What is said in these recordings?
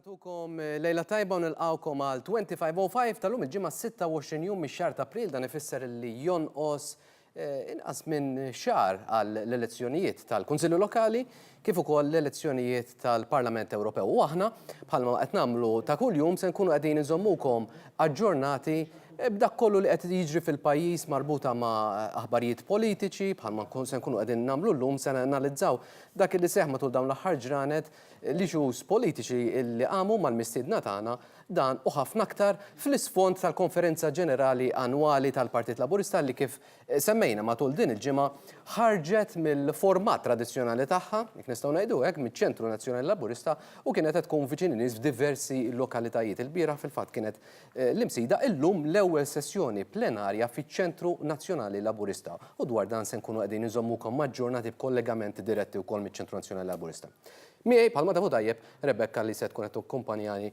Nagħtukom lejla tajba u nilqgħukom għal 2505 tal-lum il-Ġimgħa 26 jum mix-xahar ta' April dan ifisser li jonqos inqas minn xahar għal l-elezzjonijiet tal-Kunsilli Lokali kif ukoll l-elezzjonijiet tal-Parlament Ewropew. U aħna bħalma qed nagħmlu ta' kuljum se nkunu qegħdin inżommukom aġġornati b'dak kollu li qed jiġri fil-pajjiż marbuta ma' aħbarijiet politiċi bħalma se nkunu qegħdin nagħmlu llum se nanalizzaw dak li seħħ matul dawn l-aħħar ġranet l-issues politiċi li qamu mal-mistiedna tagħna, dan u ħafna aktar fl-isfond tal-Konferenza Ġenerali Annwali tal-Partit Laburista li kif semmejna matul din il-ġimgħa ħarġet mill-format tradizzjonali tagħha, jekk nistgħu ngħidu hekk, miċ-Ċentru Nazzjonali Laburista u kienet qed tkun viċin in-nies f'diversi lokalitajiet. Ilbieraħ fil-fatt kienet l-Imsida, illum l-ewwel sessjoni plenarja fiċ-Ċentru Nazzjonali Laburista u dwar dan se nkunu qegħdin inżommukom aġġornati b'kollegamenti diretti wkoll miċ-Ċentru Nazzjonali Laburista. Miegħi, bħalma tafu tajjeb, Rebecca li se tkun qed takkumpanjani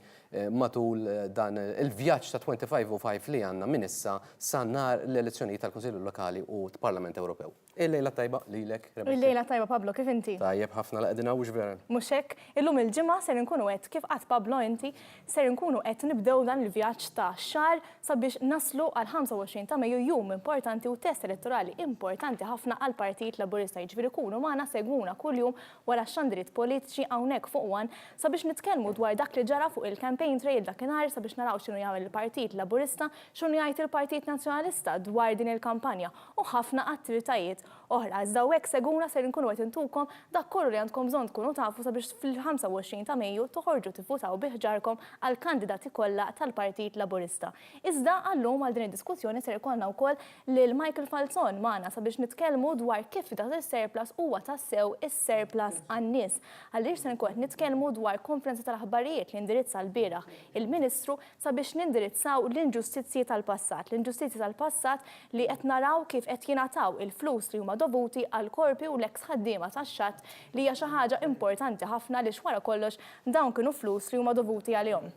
matul dan il-vjaġġ ta' 2505 li għandna minn issa sa nhar l-elezzjonijiet tal-Kunsilli Lokali u t-Parlament Ewropew. Il-lejla t-tajba lilek, Rebecca. Il-lejla t-tajba, Pablo, kif inti? Tajjeb ħafna la qegħdin hawn, hux vera? Mhux hekk? Illum il-Ġimgħa ser inkunu qed, kif qatt Pablo inti, ser inkunu qed nibdew dan il-vjaġġ ta' xahar sabiex naslu għall-25 ta' Mejju, jum importanti u test elettorali importanti ħafna għall-Partit Laburista. Jiġifieri kunu magħna, segwuna kuljum wara x-xandiriet politiċi hawnhekk fuq one sabiex nitkellmu dwar dak li ġara fuq il-campaign trail dakinhar sabiex naraw x'inhu jagħmel il-Partit Laburista, x'inhu jgħid il-Partit Nazzjonalista dwar din il-kampanja u ħafna attivitajiet oħra. Iżda hawnhekk segwuna ser inkunu qed intukom dak kollu li għandkom bżonn tkunu tafu sabiex fil-25 ta' Mejju toħorġu tivvutaw bi ħġarkom għall-kandidati kollha tal-Partit Laburista. Iżda għal-lum għal din id-diskussjoni ser ikollna wkoll lil Michael Falzon magħna sabiex nitkellmu dwar kif dan is-surplus huwa tassew is-surplus għan-nies. Għaliex se nkun qed nitkellmu dwar konferenza tal-aħbarijiet li indirizza lbieraħ il-Ministru sabiex nindirizzaw l-inġustizzji tal-passat. L-inġustizzji tal-passat li qed naraw kif qed jingħataw il-flus li huma dovuti għall-korpi u l-eks ħaddiema tax-xatt li hija xi ħaġa importanti ħafna għaliex wara kollox dawn kienu flus li huma dovuti għalihom.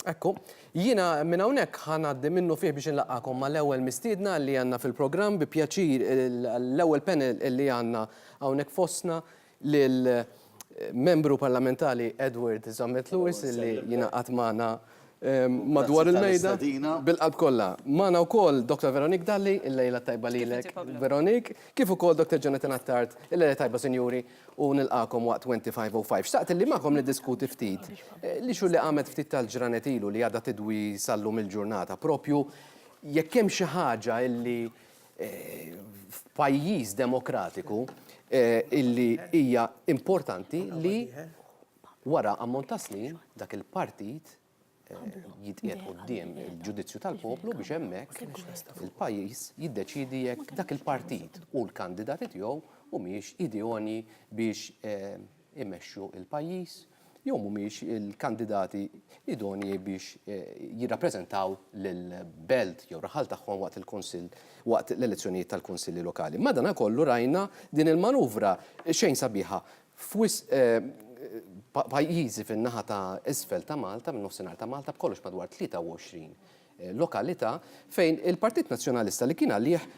Ekku, jiena minn hawnhekk ħa ngħaddi minnufih biex inlaqqagħkom mal-ewwel mistiedna li għandna fil-programm, bi pjaċir l-ewwel panel li għandna hawnhekk fostna lil Membru Parlamentali Edward Zammit Lewis li jingħaqad magħna madwar il-mejda bil-qalb kollha. Magħna wkoll Dr. Veronique Dalli, il-lejla t-tajba lilek Veronique, kif ukoll Dr. Jonathan Attard, il-lejla tajba sinjuri. u nilqagħkom waqt 2505. Xtaqt li magħkom niddiskuti ftit l-issue li qamet ftit tal-ġranet ilu li għadha tidwi sal-lum il-ġurnata, propju jekk hemm xi ħaġa illi f'pajjiż demokratiku illi hija importanti li wara ammont ta' snin dak il-partit jitqiegħed quddiem il-ġudizzju tal-poplu biex hemmhekk il-pajjiż jiddeċiedi jekk dak il-partit u l-kandidati tiegħu humiex idonji biex imexxu l-pajjiż jew mhumiex il-kandidati idonji biex jirrappreżentaw lill-belt jew raħal tagħhom waqt il-kunsill waqt l-elezzjonijiet tal-kunsilli lokali. Madanakollu rajna din il-manuvra xejn sabiħa F'wisq pajjiżi fin-naħa ta' isfel ta' Malta, min-nofsinhar ta' Malta, b'kollox madwar 23 lokalità fejn il-Partit Nazzjonalista li kien għalih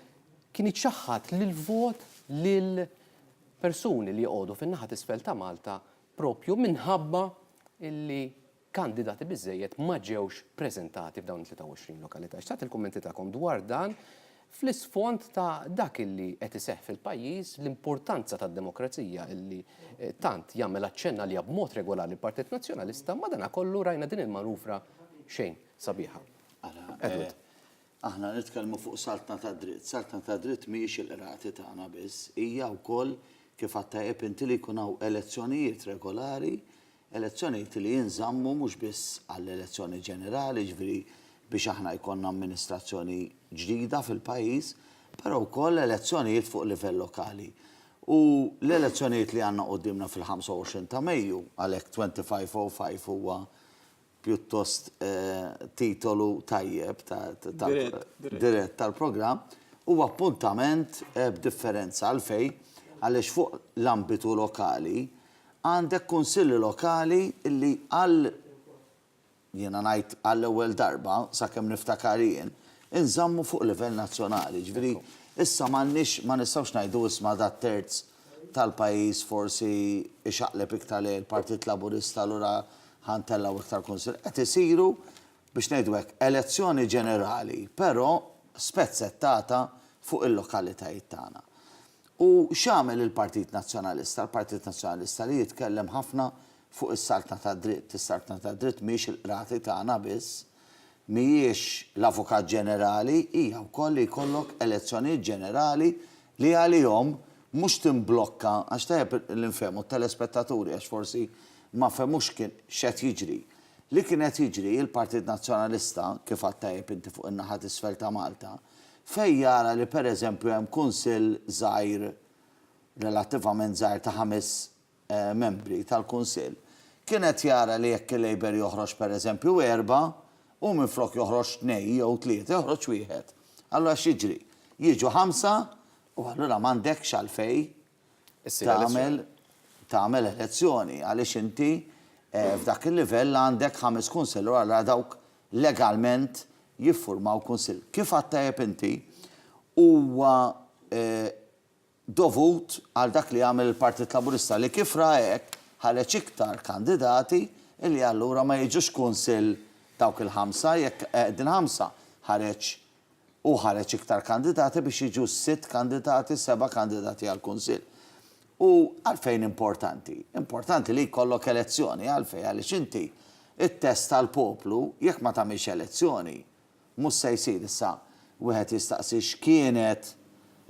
kien iċaħħad l-vot lil persuni li joqogħdu fin-naħa t'isfel ta' Malta propju minħabba li kandidati biżżejjed ma ġewx preżentati f'dawn it-23 lokalità. Xtaqt il-kummenti tagħkom dwar dan fl-isfond ta' dak illi qed iseħħ fil-pajjiż, l-importanza tad-demokrazija illi tant jagħmel aċċenn għaliha b'mod regolari l-Partit Nazzjonalista, madanakollu rajna din il-manuvra xejn sabiħa. Edward. Aħna nitkellmu fuq saltna tad-dritt. Saltna tad-dritt mhijiex il-qrati tagħna biss, hija wkoll kif għedt tajjeb inti li jkun hawn elezzjonijiet regolari Elezzjonijiet li jinżammu mhux biss għall-elezzjoni ġenerali, jiġifieri biex aħna jkollna amministrazzjoni ġdida fil-pajjiż, però wkoll elezzjonijiet fuq livell lokali. U l-elezzjonijiet li għandna quddiemna fil-25 ta' Mejju, għalhekk 2505 huwa pjuttost titolu tajjeb dirett tal-programm, huwa appuntament b'differenza. Għalfejn? Għaliex fuq l-ambitu lokali Għandek kunsilli lokali li għal, jiena ngħid għall-ewwel darba, sakemm niftakar jien, inżammu fuq livell nazzjonali. Jiġifieri issa m'għandniex, ma nistgħux ngħidu isma' dat-terz tal-pajjiż forsi ixaqleb iktar lejn il-Partit Laburista allura Ħa ntellgħu iktar kunsill. Qed isiru, biex ngħidu hekk, elezzjoni ġenerali, però spezzettata fuq il-lokalitajiet tagħna. U x'għamel il-Partit Nazzjonalista? Il-Partit Nazzjonalista li jitkellem ħafna fuq is-saltna tad-dritt. Is-saltna tad-dritt mhijiex il-qrati tagħna biss, mhijiex l-Avukat Ġenerali, hija wkoll li jkollok elezzjonijiet ġenerali li għalihom mhux timblokka, għax tajjeb li nfehmu t-telespettaturi għax forsi ma fehmux x'qed jiġri. Li kien qed jiġri, il-Partit Nazzjonalista, kif għedt tajjeb inti fuq in-naħa t'isfel ta' Malta, fejn jara li pereżempju hemm kunsill żgħir, relattivament żgħir ta' ħames membri tal-kunsill, kien qed jara li jekk il-Labour joħroġ pereżempju erba', hu minflok joħroġ tnejn jew tlieta joħroġ wieħed. Allura x'jiġri? Jiġu ħamsa u allura m'għandekx għalfejn tagħmel tagħmel elezzjoni għaliex inti f'dak il-livell għandek ħames kunsill u allura dawk legalment jiffurmaw kunsill. Kif għedt tajjeb inti, huwa dovut għal dak li għamel il-Partit Laburista li kif ra hekk ħareġ iktar kandidati li allura ma jiġux kunsill dawk il-ħamsa jekk qegħdin ħamsa ħareġ hu ħareġ iktar kandidati biex jiġu sitt kandidati seba' kandidati għall-kunsill. U għalfejn importanti? Importanti li jkollok elezzjoni għalfejn għaliex inti it-test tal-poplu jekk ma tagħmilx elezzjoni Mhux se jsir. Issa, wieħed jistaqsi x'kienet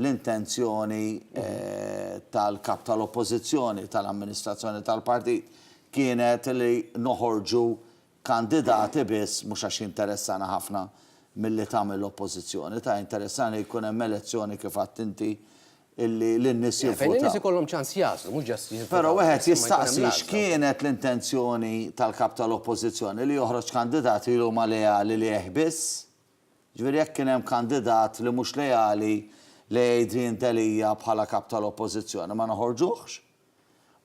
l-intenzjoni tal-Kap tal-Oppożizzjoni, tal-amministrazzjoni tal-partit. Kienet li noħorġu kandidati biss, mhux għax jinteressana ħafna milli tagħmel l-Oppożizzjoni, ta' jinteressana li jkun hemm elezzjoni kif għedt inti illi lin-nies Fejn jivvutaw. in-nies ikollhom ċans jagħżlu, mhux ġast jivvutaw. Però wieħed biss, imma jkun hemm jistaqsi l-għażla wkoll. x'kienet l-intenzjoni tal-Kap tal-Oppożizzjoni li joħroġ kandidati li huma leali lejh biss? Ġifieri jekk kien hemm kandidat li mhux leali lejn Adrian Delia bħala Kap tal-Oppożizzjoni ma noħorġuhx?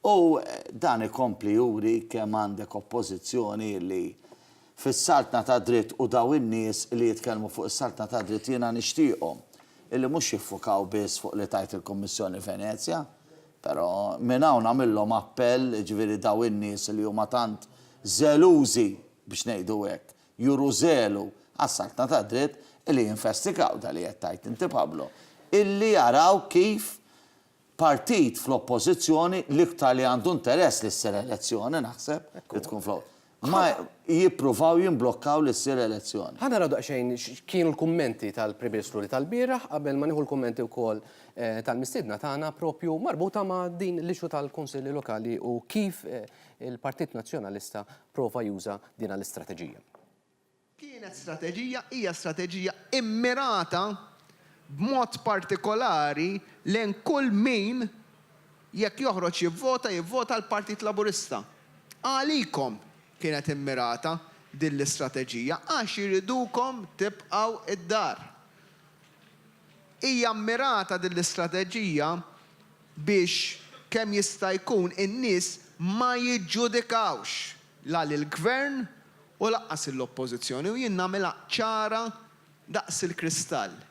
U dan ikompli juri kemm għandek Oppożizzjoni li fis-saltna tad-dritt u dawn in-nies li jitkellmu fuq is-saltna tad-dritt jiena nixtieqhom illi mhux jiffukaw biss fuq li tgħid il-Kummissjoni Venezja, però minn hawn nagħmillhom appell, jiġifieri dawn in-nies li huma tant żelużi biex ngħidu hekk, juru żelu għas-saltna tad-dritt illi jinvestigaw dak li qed tgħid inti Pablo, illi jaraw kif Partit fl-Oppożizzjoni l-iktar li għandu interess li ssir elezzjoni naħseb li tkun fl ma jippruvaw jimblokkaw li ssir elezzjoni. Ħa naraw daqsxejn x'kienu l-kummenti tal-Prim Ministru li tal-bieraħ qabel ma nieħu l-kummenti wkoll tal-mistiedna tagħna propju marbuta ma' din l-issue tal-Kunsilli Lokali u kif il-Partit Nazzjonalista prova juża din l-istrateġija. Kienet strateġija, hija strateġija immirata b'mod partikolari lejn kull min jekk joħroġ jivvota, jivvota l-Partit Laburista. Għalikom kienet immirata din l-istrateġija għax iridukom tibqgħu d-dar. Hija mmirata din l-istrateġija biex kemm jista' jkun in-nies ma jiġġudikawx la lill-Gvern u lanqas lill-Oppożizzjoni u jien nagħmilha ċara daqs il-kristall.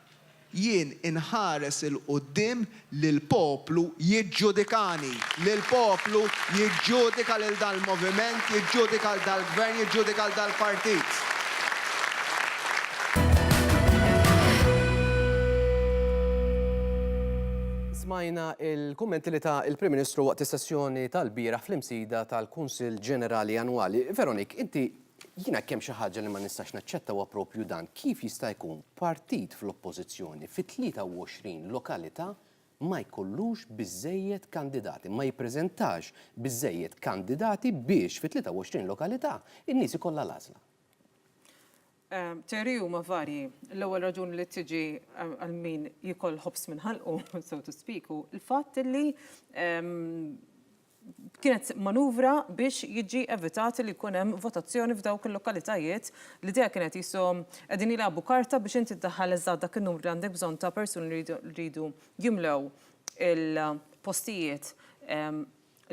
Jien inħares 'il quddiem li l-poplu jiġġudikani, li l-poplu jiġġudika lil dal-moviment, jiġġudika 'l dal-Gvern, jiġġudika 'l dal-partit. Smajna l-kummenti li ta l-Prim Ministru waqt is-sessjoni tal-bieraħ fl-Imsida tal-Kunsill Ġenerali Annwali. Veronique, inti jiena jekk hemm xi ħaġa li ma nistax naċċetta huwa proprju dan, kif jista' jkun partit fl-Oppożizzjoni fi 23 lokalità ma jkollux biżżejjed kandidati, ma jippreżentax biżżejjed kandidati biex fi 23 lokalità n-nies ikollha l-għażla? Teoriji huma varji. L-ewwel raġuni li tiġi għal min jiekol ħobż minn ħalqu, so to speak, hu l-fatt li kienet manuvra biex jiġi evitat li jkun hemm votazzjoni f'dawk il-lokalitajiet. L-idea kienet qishom qegħdin jilagħbu karta biex inti ddaħħal eżatt dak in-numru li għandek bżonn ta' persuni li jridu jimlew il-postijiet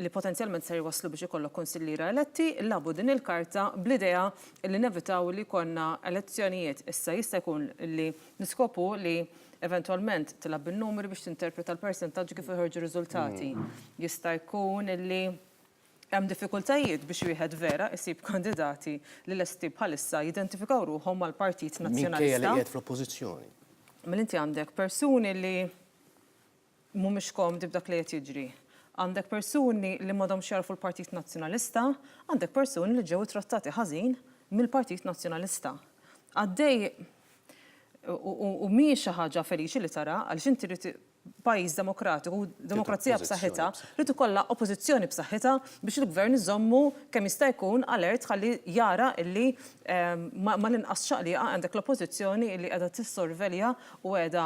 li potenzjalment ser jwasslu biex ikollok kunsilliera eletti, lagħbu din il-karta bl-idea li nevitaw li jkollna elezzjonijiet. Issa jista' jkun li l-iskop hu li eventwalment tilgħab bin-numri biex tinterpreta l-persentaġġi kif joħorġu r-riżultati. Jista' jkun li. Hemm diffikultajiet biex wieħed vera jsib kandidati li lesti bħalissa jidentifikaw ruħhom mal-Partit Minkejja li Nazzjonalista. qiegħed fl-Oppożizzjoni. Mela inti għandek persuni li mhumiex komdi b'dak li qed jiġri. Għandek persuni li m'għadhomx jagħrfu l-Partit Nazzjonalista, għandek persuni li ġew ittrattati ħażin mill-Partit Nazzjonalista. Għaddej u mhijiex xi ħaġa feliċi li tara għaliex inti trid pajjiż demokratiku, demokrazija b'saħħitha, trid ikollha oppożizzjoni b'saħħitha biex il-gvern iżommu kemm jista' jkun alert ħalli jara illi mal-inqas ċaqliqa għandek l-oppożizzjoni illi qiegħda tissorvelja u qiegħda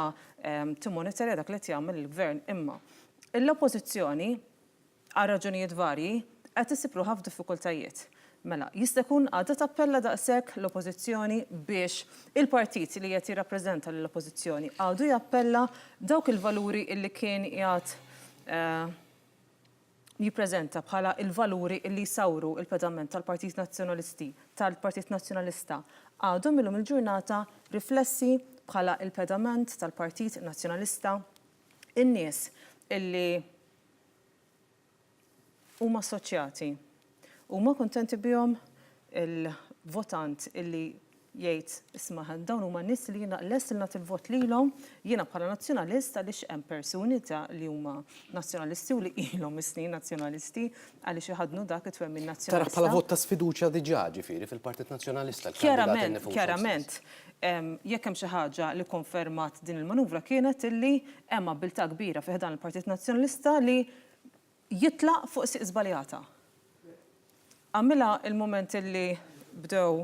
timmonitorja dak li qed jagħmel il-Gvern. Imma l-Oppożizzjoni, għal raġunijiet varji, qed issib ruħha f'diffikultajiet. Mela, jista' jkun għadha tappella daqshekk l-Oppożizzjoni biex il-partit li qed jirrappreżenta lill-Oppożizzjoni għadu jappella dawk il-valuri illi kien qiegħed jippreżenta bħala l-valuri li jsawru l-pedament tal-Partit Nazzjonalisti, tal-Partit Nazzjonalista, għadhom illum il-ġurnata riflessi bħala l-pedament tal-Partit Nazzjonalista. In-nies illi huma assoċjati huma kuntenti bihom? Il-votant illi jgħid, isma' dawn huma nies li jiena lest li nagħti l-vot lilhom, jiena bħala Nazzjonalist għaliex hemm persuni ta' li huma Nazzjonalisti u li ilhom is-snin Nazzjonalisti għaliex iħaddnu dak it-twemmin Tarah Nazzjonalista. bħala vot ta' sfiduċja diġà, ġifieri, fil-Partit Nazzjonalista l-kandidati Kjarament, nnifushom stess. kjarament, jekk hemm xi ħaġa li kkonfermat din il-manuvra kienet illi hemm abbiltà kbira fi ħdan il-Partit Nazzjonalista li jitlaq fuq sieq żbaljata. Għamilha il-mument illi bdew,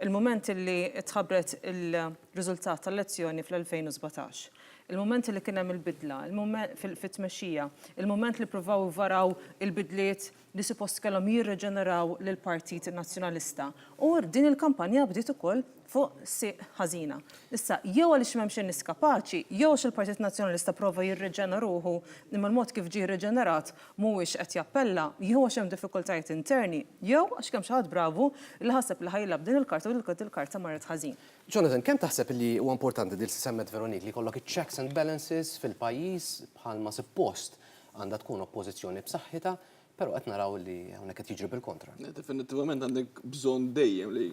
il-mument illi tħabbret il-riżultat tal-elezzjoni fl-2017. Il-mument illi kien hemm il-bidla, il-mument fit-tmexxija, il-mument li ppruvaw ivaraw il-bidliet li suppost kellhom jirriġeneraw lill-Partit Nazzjonalista. U din il-kampanja bdiet ukoll fuq sieq ħażina. Issa, jew għaliex m'hemmx in-nies kapaċi, jew għax il-Partit Nazzjonalista prova jirriġena ruħu imma l-mod kif ġie riġenerat mhuwiex qed jappella, jew għax hemm diffikultajiet interni, jew għax kemm xi ħadd bravu li ħaseb li ħa jilgħab din il-karta u din il-karta marret ħażin. Jonathan, kemm taħseb li huwa importanti din li semmet Veronique li jkollok iċ-checks and balances fil-pajjiż bħalma suppost għandha tkun oppożizzjoni b'saħħitha, però qed naraw li hawnhekk qed jiġri bil-kontra. Definittivament għandek bżonn dejjem li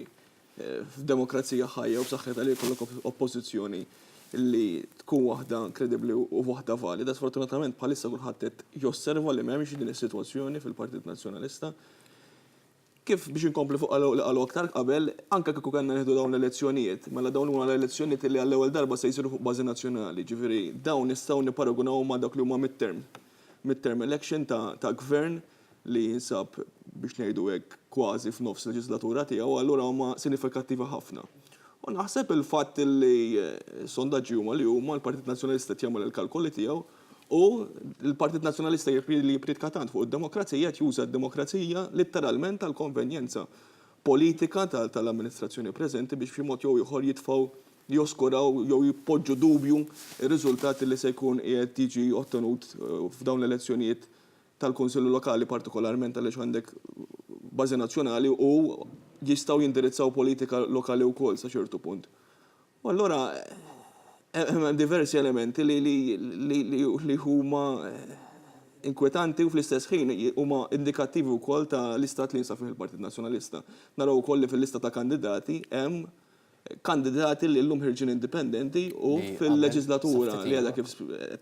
f'demokrazija ħajja u b'saħħitha li jkollok oppożizzjoni li tkun waħda kredibbli u waħda valida. Sfortunatament bħalissa kulħadd qed josserva li m'hemmx din is-sitwazzjoni fil-Partit Nazzjonalista. Kif biex inkompli fuq li qalu aktar qabel, anke kieku kellna nieħdu dawn l-elezzjonijiet, mela dawn huma l-elezzjonijiet li għall-ewwel darba se jsiru fuq bażi nazzjonali, ġifieri dawn nistgħu nipparagunawhom ma' dawk li huma midterm, midterm election ta' gvern li jinsab, biex ngħidu hekk, kważi f'nofs leġislatura tiegħu, allura huma sinifikattivi ħafna. U naħseb il-fatt li s-sondaġġi huma li huma, l-Partit Nazzjonalista qed jagħmel il-kalkoli tiegħu u l-Partit Nazzjonalista li jippriedka tant fuq id-demokrazija qed juża d-demokrazija litteralment għall-konvenjenza politika tal-amministrazzjoni preżenti biex b'xi mod jew ieħor jitfgħu joskuraw jew jpoġġu dubju r-riżultat li se jkun qiegħed jiġi ottenut f'dawn l-elezzjonijiet tal-Kunsilli Lokali partikolarment għaliex għandek bażi nazzjonali u jistgħu jindirizzaw politika lokali wkoll sa ċertu punt. U allura hemm diversi elementi li li huma inkwetanti u fl-istess ħin huma indikattivi wkoll ta' l-istat li jinsab fih il-Partit Nazzjonalista. Naraw ukoll li fil-lista ta' kandidati hemm kandidati li llum ħirġin indipendenti u fil-leġislatura li għadha kif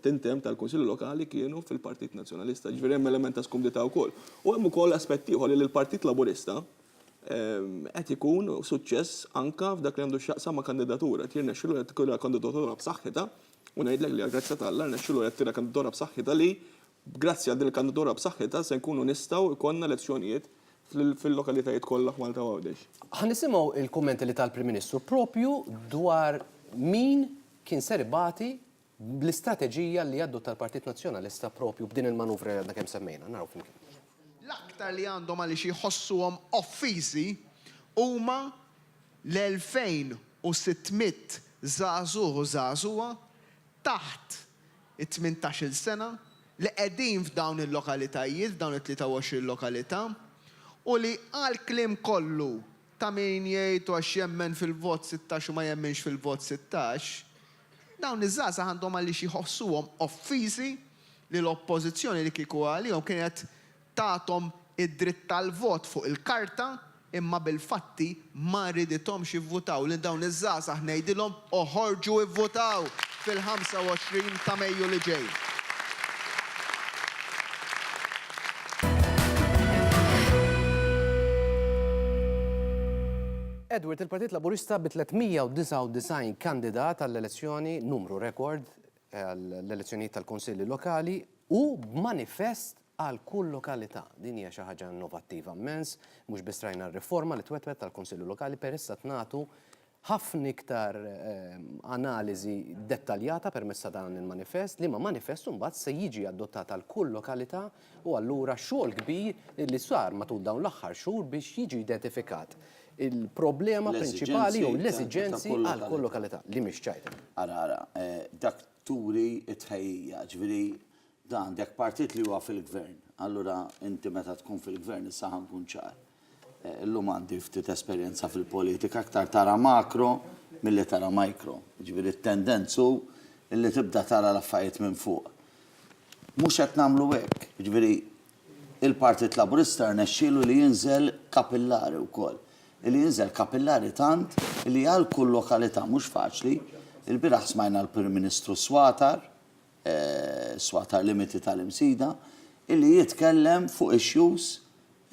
tintemm tal-Kunsilli Lokali kienu fil-Partit Nazzjonalista. Ġifieri hemm element ta' skumdità wkoll. U hemm ukoll aspett ieħor li l-Partit Laburista qed ikun suċċess anke f'dak li għandu x'jaqsam ma' kandidatura. Qed jirnexxilu jattira kandidatura b'saħħitha u ngħidlek li għall-grazzja ta' Alla rnexxilu jattira kandidatura b'saħħitha li grazzi għal din il-kandidatura b'saħħitha se nkunu nistgħu jkollna elezzjonijiet fil-lokalitajiet kollha f'Malta u Għawdex. Ħa nisimgħu l-kummenti li ta l-Prim Ministru propju dwar min kien ser ibati bl-istrateġija li adotta l-Partit Nazzjonalista propju b'din il-manuvra li għadna kemm semmejna. Naraw flimkien. L-aktar li għandhom għaliex jħossuhom offiżi huma l-2,600 żagħżugħ u żagħżugħa taħt it-tmintax-il sena li qegħdin f'dawn il-lokalitajiet, f'dawn it-23 lokalità, u li għall-kliem kollu ta' min jgħid u għax jemmen fil-vot 16 u ma jemminx fil-vot 16, dawn iż-żgħażagħ għandhom għaliex jħossuhom offiżi li l-Oppożizzjoni li kieku għalihom kienet tathom id-dritt tal-vot fuq il-karta imma bil-fatti ma ridithomx jivvutaw. Lil dawn iż-żgħażagħ ngħidilhom oħorġu ivvutaw fil-25 ta' Mejju li ġej. Edward, il-Partit Laburista bi 399 kandidat għall-elezzjoni, numru rekord għall-elezzjonijiet tal-Kunsilli Lokali u b'manifest għal kull lokalità. Din hija xi ħaġa innovattiva mmens, mhux biss rajna r-riforma li twettqet tal-Kunsilli Lokali per issa tnagħtu ħafna iktar analiżi dettaljata permezz ta' dan il-manifest, liema manifest imbagħad se jiġi adottat għal kull lokalità u allura xogħol kbir li sar matul dawn l-aħħar xhur biex jiġi identifikat il-problema prinċipali jew l-eżiġenzi għal kull lokalità li mhix ċajta. Ara, ara, dak turi t-tħejjija, ġifieri Da għandek partit li huwa fil-gvern. Allura inti meta tkun fil-gvern issa ħa nkun ċar. Illum għandi ftit esperjenza fil-politika, aktar tara makro milli tara micro. Jiġifieri t-tendenz hu li tibda tara l-affarijiet minn fuq. Mhux qed nagħmlu hekk. Jiġifieri il-Partit Laburista rnexxielu li jinżel kapillari wkoll. Li jinżel kapillari tant li għal kull lokalità mhux faċli. Ilbieraħ smajna l-Prim Ministru Swatar, Swatar Limiti tal-Imsida, illi jitkellem fuq issues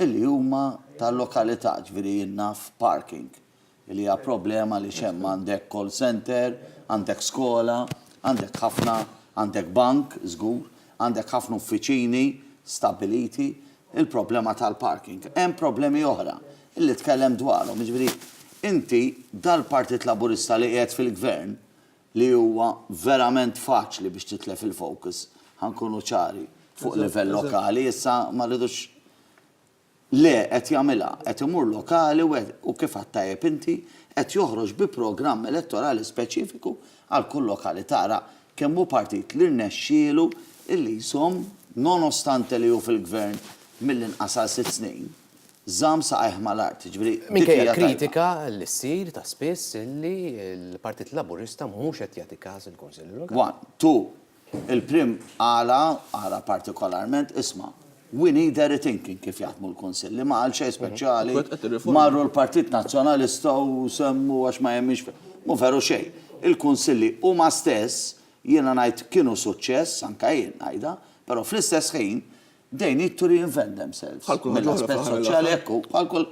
illi huma tal-lokalità, ġifieri jien naf parking, illi hija problema għaliex hemm għandek call centre, għandek skola, għandek ħafna, għandek bank żgur, għandek ħafna uffiċini stabbiliti, il-problema tal-parking. Hemm problemi oħra illi tkellem dwarhom, jiġifieri inti dal-Partit Laburista li qiegħed fil-Gvern li huwa verament faċli biex titlef il-focus, ħa nkunu ċari, fuq livell lokali, issa ma rridux le qed jagħmilha, qed imur lokali u u kif għedt tajjeb inti, qed joħroġ bi programm elettorali speċifiku għal kull lokalità. Ara kemm hu partit li rnexxielu illi jżomm nonostante li hu fil-gvern mill-inqas għal sitt snin, żamm saqajh mal-art. Jiġifieri dik Minkejja hija tajba. l-kritika li ssir ta' spiss illi l-Partit Laburista mhux qed jagħti każ il-Kunsilli Lokali. One, two, il-Prim qalha, qalha partikolarment, isma', we need a rethinking kif jaħdmu l-Kunsilli, ma qal xejn speċjali, marru l-Partit Nazzjonalista u semmu għax ma jemminx, mhu veru xejn. Il-Kunsilli huma stess, jiena ngħid kienu suċċess, anke jien ngħidha, però fl-istess ħin They need to reinvent themselves. Bħal kull ħaġa oħra Mill-aspett fl-aħħar soċjali mill-aħħar. hekk hu, bħal kull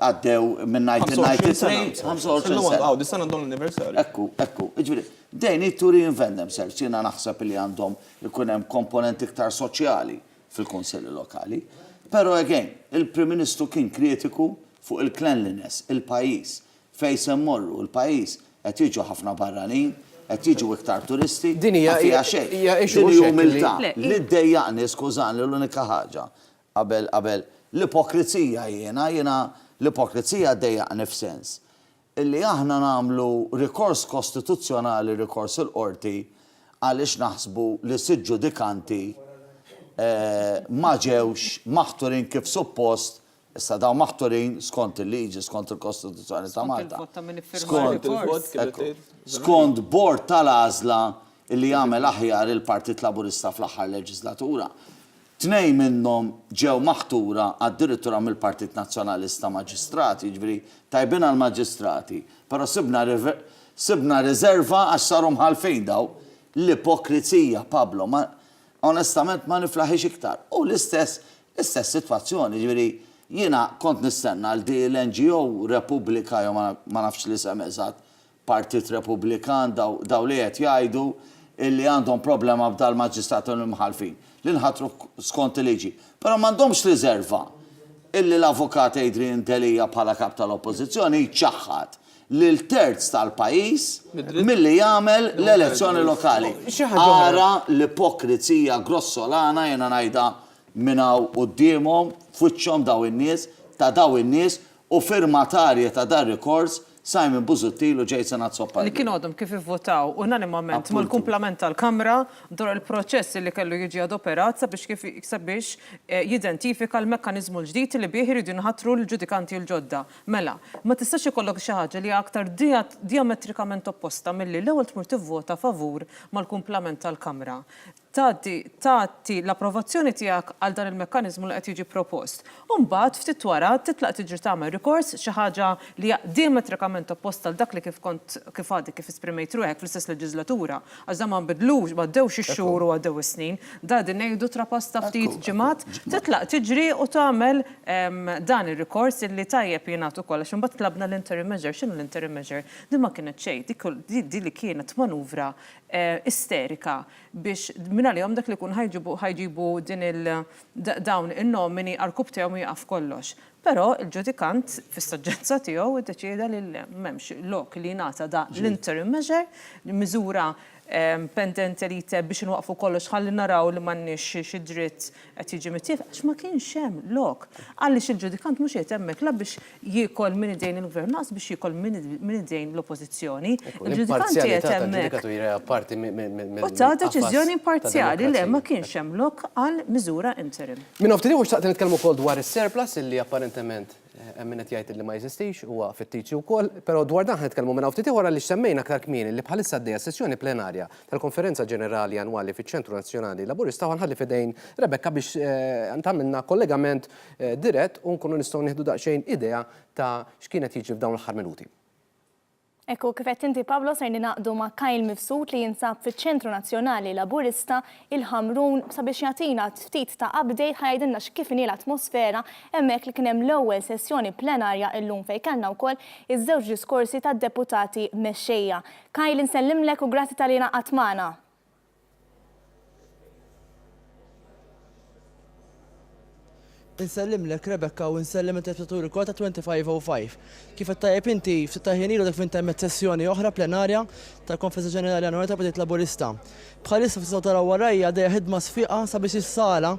għaddew minn 25 sena. 1993, 25 Illum sena. għaw, dis-sena għandhom l-anniversarju. Hekk hu, hekk hu. Jiġifieri, they need to reinvent themselves. Jiena naħseb li għandhom ikun hemm komponent iktar soċjali fil-kunsilli lokali. Però again, il-Prim Ministru kien kritiku fuq il-cleanliness, il-pajjiż. Fejn se mmorru? Il-pajjiż qed jiġu ħafna barranin, qed jiġu iktar turisti, Din hija ma fiha xejn. hija issue Din hi mhux hekk li umiltà. Le, Li ddejjaqni, skużani, l-unika ħaġa, qabel qabel, l-ipokrizija jiena, jiena l-ipokrizija ddejjaqni f'sens illi aħna nagħmlu rikors kostituzzjonali, rikors il-qorti għaliex naħsbu li sitt ġudikanti ma ġewx maħturin kif suppost Issa dawn maħturin skont il-liġi, skont il-Kostituzzjoni ta' Skont Malta. il-vot ta' min iffirma Skont r-rikors. Ekku. Skont bord tal-għażla li għamel aħjar il-Partit Laburista fl-aħħar leġislatura. Tnejn minnhom ġew maħtura addirittura mill-Partit Nazzjonalista maġistrati, jiġifieri tajbin għall-maġistrati, però sibna sibna riserva għax saru mħallfin dawn. L-ipokrizija, Pablo, ma Onestament ma niflaħhiex iktar. U l-istess, l-istess sitwazzjoni, jiġifieri jiena kont nistenna l di l-NGO Repubblika jew ma nafx l-isem eżatt, Partit Repubblikan, daw, daw li qed jgħidu illi għandhom problema b'dal-maġistrati u l-imħallfin, li nħatru skont il-liġi. Però m'għandhomx riserva illi l-Avukat Adrian Delia bħala Kap tal-Oppożizzjoni jċaħħad lil terz tal-pajjiż milli jagħmel l-elezzjoni lokali. Ara l-ipokrizija grossolana, jiena ngħidha minn hawn quddiemhom, f'wiċċhom dawn in-nies, ta' dawn in-nies u firmatarji ta' dar-rikors Simon Busuttil u Jason Azzopardi. Li kienu għadhom kif ivvutaw unanimament mal-kumplament tal-Kamra dwar il-proċess li kellu jiġi adoperat sabiex kif sabiex jidentifika l-mekkaniżmu l-ġdid li bih iridu jinħatru l-ġudikanti l-ġodda. Mela, ma tistax ikollok xi ħaġa li hija aktar dijametrikament opposta milli l-ewwel tmur tivvota favur mal-kumplament tal-Kamra. Tgħaddi, tagħti l-approvazzjoni tiegħek għal dan il-mekkaniżmu li qed jiġi propost. U mbagħad ftit wara titlaq tiġri tagħmel rikors, xi ħaġa li hija diametrikament opposta għal dak li kif kont kif għadek kif esprimejt ruħek fl-istess leġiżlatura. Għax dan ma nbidlux, ma għaddewx ix-xhur u għaddew is-snin. Dan qegħdin ngħidu trapass ta' ftit ġimgħat, titlaq tiġri u tagħmel dan ir-rikors illi tajjeb jingħad ukoll għax imbagħad tlabna l-interim measure. X'inhu l-interim measure? Din ma kienet xejn, dik di li kienet manuvra isterika biex mingħalihom dak li jkun ħa jġibu ħa jġibu din il dawn in-nomini għall-kub tiegħu jieqaf kollox. Però il-ġudikant fis-saġġezza tiegħu iddeċieda li le, m'hemmx lok li jingħata da l-interim measure, miżura pendente lite biex inwaqqfu kollox ħalli naraw li m'għandniex xi dritt qed jiġi mittief għax ma kienx hemm lok. Għaliex il-ġudikant mhux qiegħed hemmhekk la biex jiekol minn idejn il-Gvern lanqas biex jiekol minn idejn l-Oppożizzjoni. Il-ġudikant qiegħed hemmhekk. U ta deċiżjoni imparzjali le ma kienx hemm lok għal miżura interim. Minn hawn ftit ieħor xtaqt nitkellmu wkoll dwar is-surplus illi apparentement hemm min qed jgħid illi ma jeżistix, huwa fittizju wkoll, però dwar dan ħa nitkellmu minn hawn ftit ieħor għaliex semmejna aktar kmieni li bħalissa għaddejja sessjoni plenarja tal-Konferenza Ġenerali Annwali fiċ-Ċentru Nazzjonali Laburista u ħa nħalli f'idejn Rebecca biex tagħmilna kollegament dirett u nkunu nistgħu nieħdu daqsxejn idea ta' x'kien qed jiġri f'dawn l-aħħar minuti. Hekk hu, kif għedt inti Pablo, ser ningħaqdu ma' Kyle Mifsud li jinsab fiċ-Ċentru Nazzjonali Laburista, il-Ħamrun, sabiex jagħtina ftit ta' update, ħa jgħidilna x'kif inhi l-atmosfera hemmhekk li kien hemm l-ewwel sessjoni plenarja illum fejn kellna wkoll iż-żewġ diskorsi tad-deputati mexxejja. Kyle insellimlek u grazzi talli ingħaqadt magħna. Insellimlek Rebecca u nsellem it-telespettaturi kollha ta' 2505. Kif għedt tajjeb inti, ftit tal-ħin ilu dak fejn temmet sessjoni oħra plenarja tal-Konferenza Ġenerali Annwali tal-Partit Laburista. Bħalissa kif tistgħu taraw warajja għaddejja ħidma sfiqa sabiex is-sala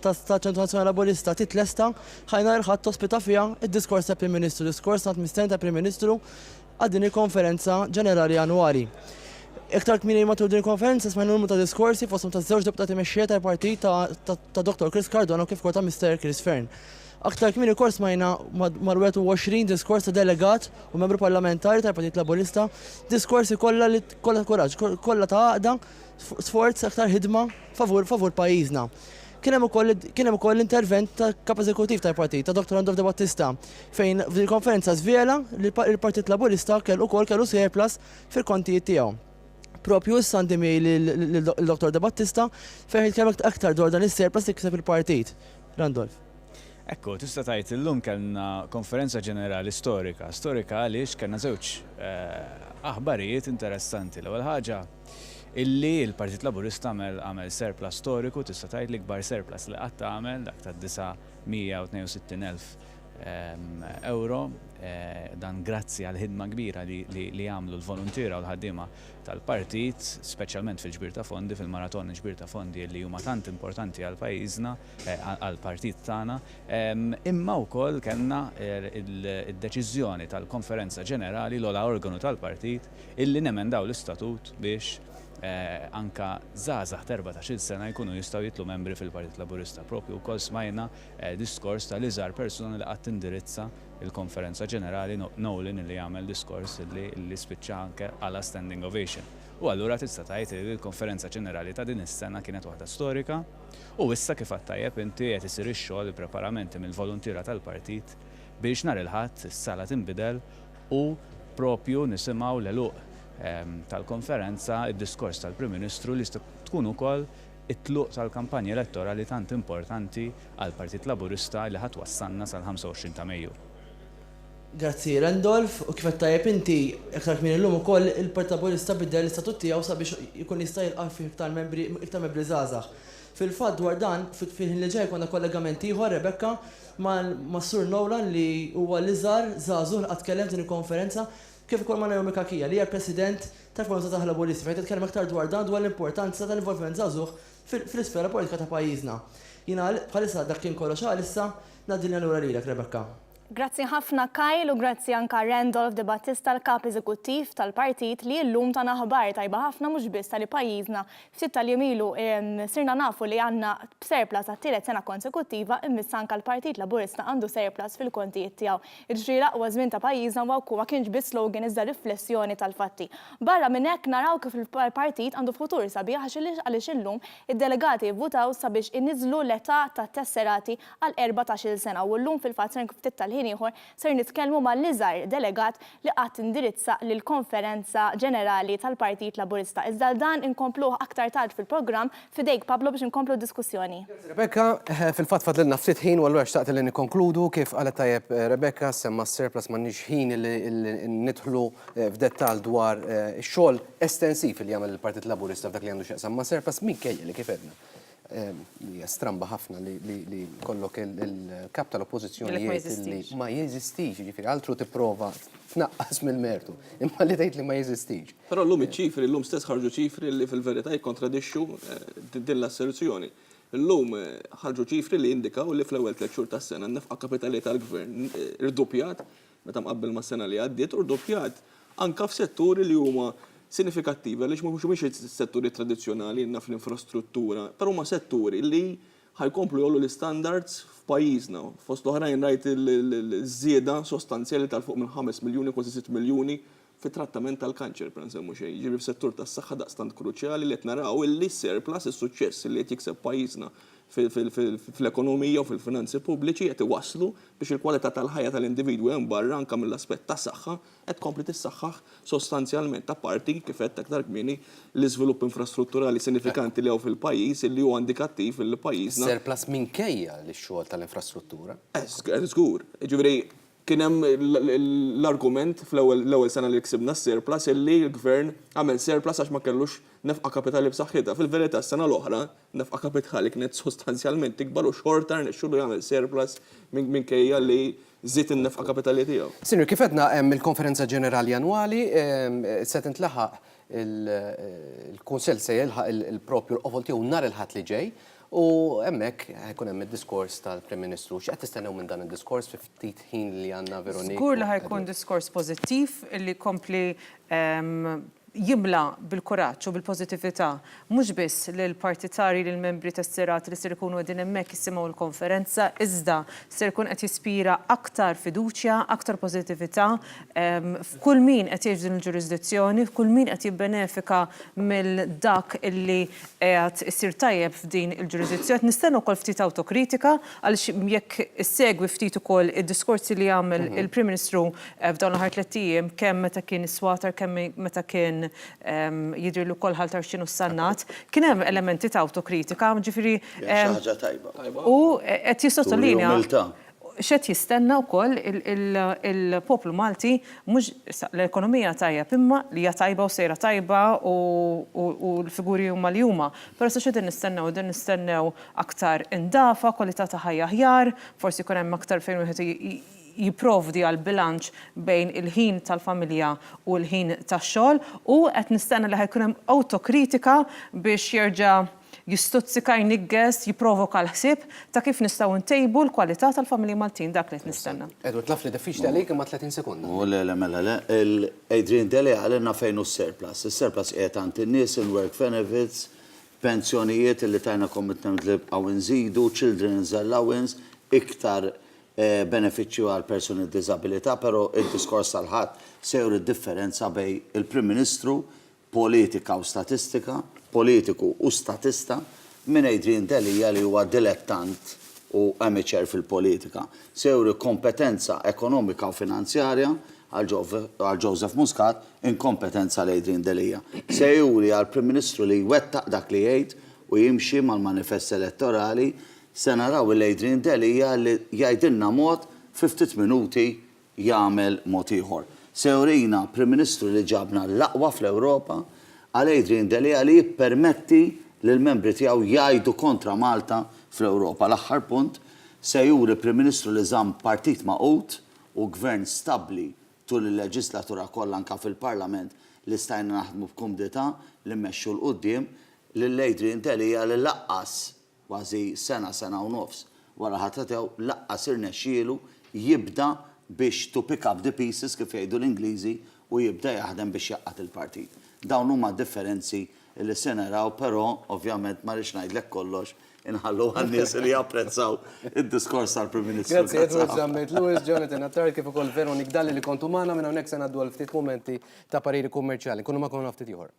tal-Ċentru Nazzjonali Laburista titlesta ħalli nhar il-Ħadd tospita fiha d-diskors tal-Prim Ministru, diskors tant mistenni tal-Prim Ministru għal din il-Konferenza Ġenerali Annwali. Iktar kmieni matul din il-konferenza smajna numru ta' diskorsi fosthom ta' żewġ deputati mexxejja tal-partit ta' Dottor Chris Cardona u kif ukoll ta' Mister Chris Fearne. Aktar kmieni wkoll smajna mal-21 diskors ta' delegat u membru parlamentari tal-Partit Laburista, diskorsi kollha li kollha ta' kuraġġ, kollha ta' għaqda, sforz, aktar ħidma favur favur pajjiżna. Kien hemm ukoll kien hemm ukoll l-intervent tal-Kap Eżekuttiv tal-Partit, ta' Dottor Randolph De Battista, fejn f'din il-konferenza żvela li l-Partit Laburista kell ukoll kellu surplus fil-kontijiet tiegħu. Propju issa għandi miegħi lil Dottor De Battista fejn jitkellem aktar dwar dan is-surplus li kiseb il-partit. Randolph. Ekku, tista' tgħid illum kellna konferenza ġenerali storika. Storika għaliex kellna żewġ aħbarijiet interessanti. L-ewwel ħaġa illi l-Partit Laburista għamel għamel surplus storiku, tista' tgħid l-ikbar surplus li qatt għamel, dak ta' 962,000 ewro, dan grazzi għall-ħidma kbira li għamlu l-voluntiera u l-ħaddiema tal-partit, speċjalment fil-ġbir ta' fondi, fil-maratona ġbir ta' fondi li huma tant importanti għal pajjiżna, għall-partit tagħna, imma wkoll kellna d-deċiżjoni tal-Konferenza Ġenerali, l-ogħla organu tal-partit, illi nemendaw l-istatut biex anke żgħażagħ ta' 14-il sena jkunu jistgħu jidħlu membri fil-Partit Laburista. Proprju wkoll smajna diskors tal-iżgħar persuna li qatt indirizza l-Konferenza Ġenerali, Nolan, illi għamel diskors illi spiċċa anke qala' standing ovation. U allura tista' tgħid li l-Konferenza Ġenerali ta' din is-sena kienet waħda storika u issa kif għedt tajjeb inti qed isir ix-xogħol, il-preparamenti mill-voluntiera tal-partit biex nhar il-Ħadd is-sala tinbidel u proprju nisimgħu l-għeluq tal-konferenza, id-diskors tal-Prim Ministru li tkun ukoll it-tluq tal-kampanja elettorali tant importanti għall-Partit Laburista li ħa twassalna sal-25 ta' Mejju. Grazzi Randolph, u kif għedt tajjeb inti, iktar kmieni llum ukoll il-Partit Laburista biddel l-istatut tiegħu sabiex ikun jista' jilqa' fih iktar membri iktar membri żgħażagħ. Fil-fatt dwar dan, fil-ħin li ġej jkollna kollegament ieħor, Rebecca, mas-Sur Nolan li huwa l-iżgħar żagħżugħ li qatt tkellem f'din il-konferenza, kif ukoll ma' Naomi Cachia li hija l-President tal-Forum Żgħażagħ Laburisti fejn titkellem aktar dwar dan dwar l-importanza tal-involviment żagħżugħ fl-isfera politika ta' pajjiżna. Jiena bħalissa dak kien kollox għalissa, ngħaddi l-linja lura lilek, Rebecca. Grazzi ħafna Kyle u grazzi anka Randolph De Battista l-Kap Eżekuttiv tal-Partit li llum tana aħbar tajba ħafna mhux biss talli pajjiżna ftit tal-jiem ilu sirna nafu li għandna surplus għat-tielet sena konsekuttiva imma issa anka l-Partit Laburista għandu surplus fil-kontijiet tiegħu. Jiġifieri l-aqwa żmien ta' pajjiżna huwa ma kienx biss slogan iżda riflessjoni tal-fatti. Barra minn hekk naraw kif il-partit għandu futur sabiħ għaliex illum id-delegati vvutaw sabiex iniżżlu l-età tat-tesserati għal 14-il sena u llum fil-fatt ser ftit tal-ħin ieħor ser nitkellmu mal-iżgħar delegat li qatt indirizza lill-Konferenza Ġenerali tal-Partit Laburista. Iżda għal dan inkompluh aktar tard fil-programm, f'idejk Pablo biex inkomplu d-diskussjoni. Grazzi Rebecca. Fil-fatt fadlilna ftit ħin u allura xtaqt li nikkonkludu. Kif qalet tajjeb Rebecca, semma s-surplus m'għandniex ħin li nidħlu f'dettall dwar ix-xogħol estensiv li jagħmel il-Partit Laburista f'dak li għandu x'jaqsam ma' surplus minkejja li kif għedna hija stramba ħafna li jkollok il-kap tal-oppożizzjoni jgħid li ma jeżistix, jiġifieri altru tipprova tnaqqas mill-mertu, imma li tgħid li ma jeżistix. Però llum iċ-ċifri, llum stess ħarġu ċifri li fil-verità jikkontradixxu din l-asserzjoni. Illum ħarġu ċifri li jindikaw li fl-ewwel tlett xhur tas-sena n-nefqa kapitali tal-Gvern irduppjat meta mqabbel mas-sena li għaddiet u rdoppjat anke f'setturi li huma sinifikattivi għaliex mhumiex is-setturi tradizzjonali naf l-infrastruttura, però huma setturi li ħa jkomplu jgħollu l-istandards f'pajjiżna. Fost l-oħrajn rajt iż-żieda sostanzjali ta' 'l fuq minn 5 miljuni, kważi 6 miljuni fit-trattament tal-kanċer bla nsemmu xejn. Jiġifieri f'settur tas-saħħa daqstant kruċjali li qed naraw illi s-surplus, is-suċċess li qed jikseb pajjiżna fl-ekonomija u fil-finanzi pubbliċi qed iwasslu biex il-kwalità tal-ħajja tal-individwi hemm barra anke mill-aspett ta' saħħa qed tkompli tissaħħaħ sostanzjalment apparti, kif għedt aktar kmieni, l-iżvilupp infrastrutturali sinifikanti li hawn fil-pajjiż illi huwa indikattiv illi pajjiżna. Surplus minkejja li x-xogħol tal-infrastruttura. Żgur. Jiġifieri kien hemm l-argument fl-ewwel l-ewwel sena li ksibna s-surplus illi l-Gvern għamel surplus għax ma kellux nefqa kapitali b'saħħitha. Fil-verità s-sena l-oħra nefqa kapitali kienet sostanzjalment ikbar u xorta rnexxielu jagħmel surplus minkejja li żied in-nefqa kapitali tiegħu. Sinjuri, kif għedna hemm il-Konferenza Ġenerali Annwali, se tintlaħaq il-Kunsill se jilħaq il-propju l-qofol tiegħu nhar il-Ħadd li ġej u hemmhekk ħa jkun hemm id-diskors tal-Prim Ministru. X'qed tistennew minn dan id-diskors fi ftit ħin li għandna Veronique? Żgur li ħa jkun diskors pożittiv li jkompli jimla bil-kuraġġ u bil-pożittività mhux biss lill-partitarji, lill-membri tesserati li ser ikunu qegħdin hemmhekk jisimgħu l-konferenza, iżda ser ikun qed jispira aktar fiduċja, aktar pożittività f'kull min qed jgħix f'din il-ġurisdizzjoni, f'kull min qed jibbenefika mill dak illi qiegħed isir tajjeb f'din il-ġurisdizzjoni. Qed nistenna wkoll ftit awtokritika għaliex jekk issegwi ftit ukoll id-diskorsi li għamel il-Prim Ministru f'dawn l-aħħar tlett ijiem kemm meta kien is-Swatar kemm meta kien jidhirli wkoll Ħal Tarxien u s-Sannat, kien hemm elementi ta' awtokritika, ġifieri. Hija xi ħaġa tajba. U qed jissottolinja. Turi umiltà. X'qed jistenna wkoll il-poplu Malti mhux issa l-ekonomija tajjeb imma li hija tajba u sejra tajba u l-figuri huma li huma. Però issa x'qegħdin nistennew? Qegħdin nistennew aktar indafa, kwalità ta' ħajja aħjar, forsi jkun hemm aktar fejn wieħed jipprovdi għal bilanċ bejn il-ħin tal-familja u l-ħin tax-xogħol u qed nistenna li ħa jkun hemm awtokritika biex jerġa' jistuzzika, jniggeż, jipprovoka l-ħsieb ta' kif nistgħu ntejbu l-kwalità tal-familji Maltin. Dak li qed nistenna. Edward, naf li diffiċli għalik imma 30 sekonda. U le, le, mela le. Adrian Delia qalilna fejn hu s-surplus. Is-surplus qiegħed għand in-nies, in-work benefits, pensjonijiet li tajna commitment li nibqgħu nżidu, children's allowance, iktar benefiċċju għal persuni b'diżabilità, però id-diskors tal-Ħadd se juri d-differenza bejn il-Prim Ministru, politika u statistika, politiku u statista, minn Adrian Delia li huwa dilettant u amateur fil-politika. Se juri kompetenza ekonomika u finanzjarja għal Joseph Muscat, inkompetenza għal Adrian Delia. Se juri għal Prim Ministru li jwettaq dak li jgħid u jimxi mal-manifest elettorali, Se naraw 'il Adrian Delia li jgħidilna mod fi ftit minuti jagħmel mod ieħor. Se jurina Prim Ministru li ġabna l-aqwa fl-Ewropa għal Adrian Delia li jippermetti lill-membri tiegħu jgħidu kontra Malta fl-Ewropa. L-aħħar punt, se juri Prim Ministru li żamm partit magħqud u gvern stabbli tul il-leġislatura kollha anke fil-Parlament li stajna naħdmu b'kumdità li mmexxu 'l quddiem lil Adrian Delia li laqqas Kważi sena, sena u nofs. Wara l-ħatra tiegħu laqqas irnexxielu jibda biex to pick up the pieces kif jgħidu l-Ingliżi u jibda jaħdem biex jgħaqqad il-partit. Dawn huma d-differenzi li se naraw però ovvjament ma rridx ngħidlek kollox inħallu għan-nies li japprezzaw id-diskors tal-Prim Ministru. Grazzi Edward Zammit Lewis, Jonathan Attard kif ukoll Veronique Dalli li kontu magħna minn hawnhekk se ngħaddu għal ftit mumenti ta' pariri kummerċjali. Nkunu magħkom ftit ieħor.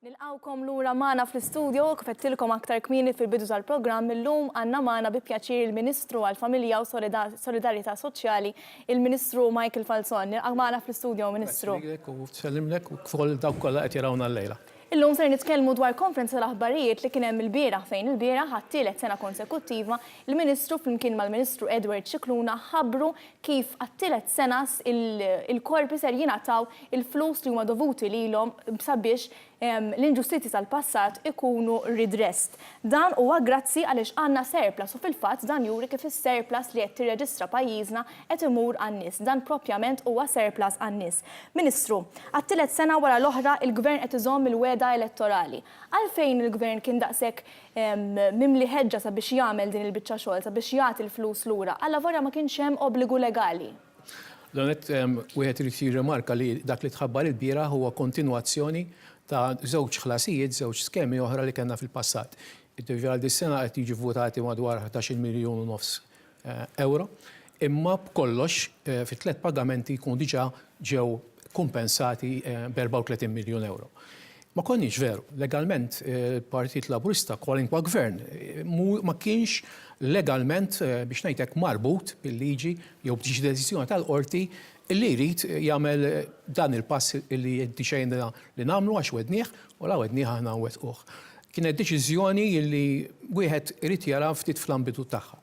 Nilqgħukom lura magħna fl-istudio u kif għedtilkom aktar kmieni fil-bidu tal-programm illum għandna magħna bi pjaċir il-Ministru għall-Familja u Solidarjetà Soċjali, il-Ministru Michael Falzon. Nilqgħek magħna fl-istudio, Ministru. Grazzi lilek u nsellimlek u kif ukoll lil dawk kollha qed jarawna llejla. Illum ser nitkellmu dwar konferenza tal-aħbarijiet li kien hemm ilbieraħ fejn ilbieraħ għat-tielet sena konsekuttiva il-Ministru flimkien mal-Ministru Edward Scicluna ħabbru kif għat-tielet sena il-korpi ser jingħataw il-flus li huma dovuti lilhom sabiex l-inġustizzji tal-passat ikunu redressed. Dan huwa grazzi għaliex għandna surplus u fil-fatt dan juri kif is-surplus li qed tirreġistra pajjiżna qed imur għan-nies. Dan propjament huwa surplus għan-nies. Ministru, għat-tielet sena wara l-oħra il-Gvern qed iżomm il-wegħda elettorali. Għalfejn il-Gvern kien daqshekk mimli ħeġġa sabiex jagħmel din il-biċċa xogħol, sabiex jagħti l-flus lura, allavolja ma kienx hemm obbligu legali? L-ewwel nett wieħed irid jirrimarka li dak li tħabbar ilbieraħ huwa kontinwazzjoni ta' żewġ ħlasijiet, żewġ skemi oħra li kellna fil-passat. Jiġifieri għal dis-sena qed jiġu vvutati madwar ħdax-il miljun u nofs ewro, imma b'kollox fi tlett pagamenti jkunu diġà ġew kumpensati b'34 miljun ewro. Ma konniex veru. Legalment il-Partit Laburista, kwalinkwa gvern, ma kienx legalment biex ngħid hekk marbut bil-liġi jew b'xi deċiżjoni tal-qorti li jrid jagħmel dan il-pass li ddeċidejna li nagħmlu għax wegħdnieh u la wegħdnieh aħna nwettquh. Kienet deċiżjoni li wieħed irid jara ftit fl-ambitu tagħha.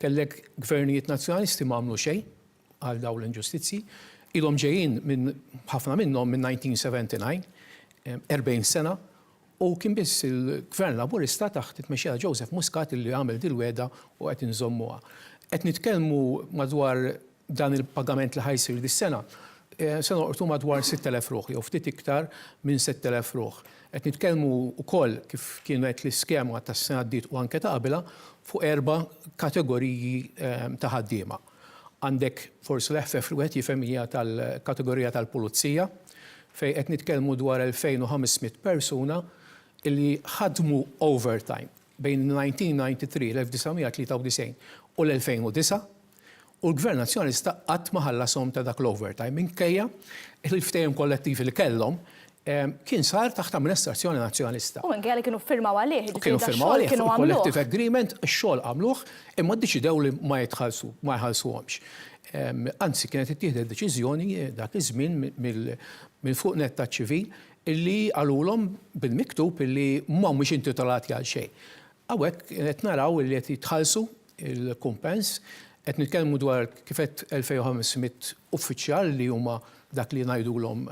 Kellek gvernijiet Nazzjonalisti ma għamlu xejn għal dawn l-inġustizzji. Ilhom ġejjin minn ħafna minnhom minn 1979, 40 sena, u kien biss il-Gvern Laburista taħt it-tmexxija ta' Joseph Muscat li għamel dil-wegħda u qed inżommuha. Qed nitkellmu madwar dan il-pagament li ħa jsir dis-sena, se nolqtu madwar 6,000 ruħ jew ftit iktar minn 6,000 ruħ. Qed nitkellmu wkoll, kif kienet l-iskema tas-sena għaddiet u anke ta' qabilha, fuq erba' kategoriji ta' ħaddiema. Għandek forsi l-eħfef li wieħed jifhem hija tal-kategorija tal-pulizija, fejn qed nitkellmu dwar 2,500 persuna li ħadmu overtime bejn 1993, l-1993, u l-2009, u l-Gvern Nazzjonalista qatt ma ħallashom ta' dak l-overtime minkejja li l-ftehim kollettiv li kellhom kien sar taħt amministrazzjoni Nazzjonalista. U minkejja li kienu ffirmaw għalih, jiġifieri Kienu ffirmaw dax-xogħol għalih kienu fuq għamluh. il-collective agreement, ix-xogħol għamluh, imma ddeċidew li ma jitħallsu, ma jħallsuhomx. Anzi kienet ittieħdet deċiżjoni dak iż-żmien minn fuq nett taċ-ċivil illi qalulhom bil-miktub illi m'humiex intitolati għal xejn. Hawnhekk qed naraw illi qed jitħallsu il-kumpens. Qed nitkellmu dwar kif għedt 2,500 uffiċjal li huma dak li ngħidulhom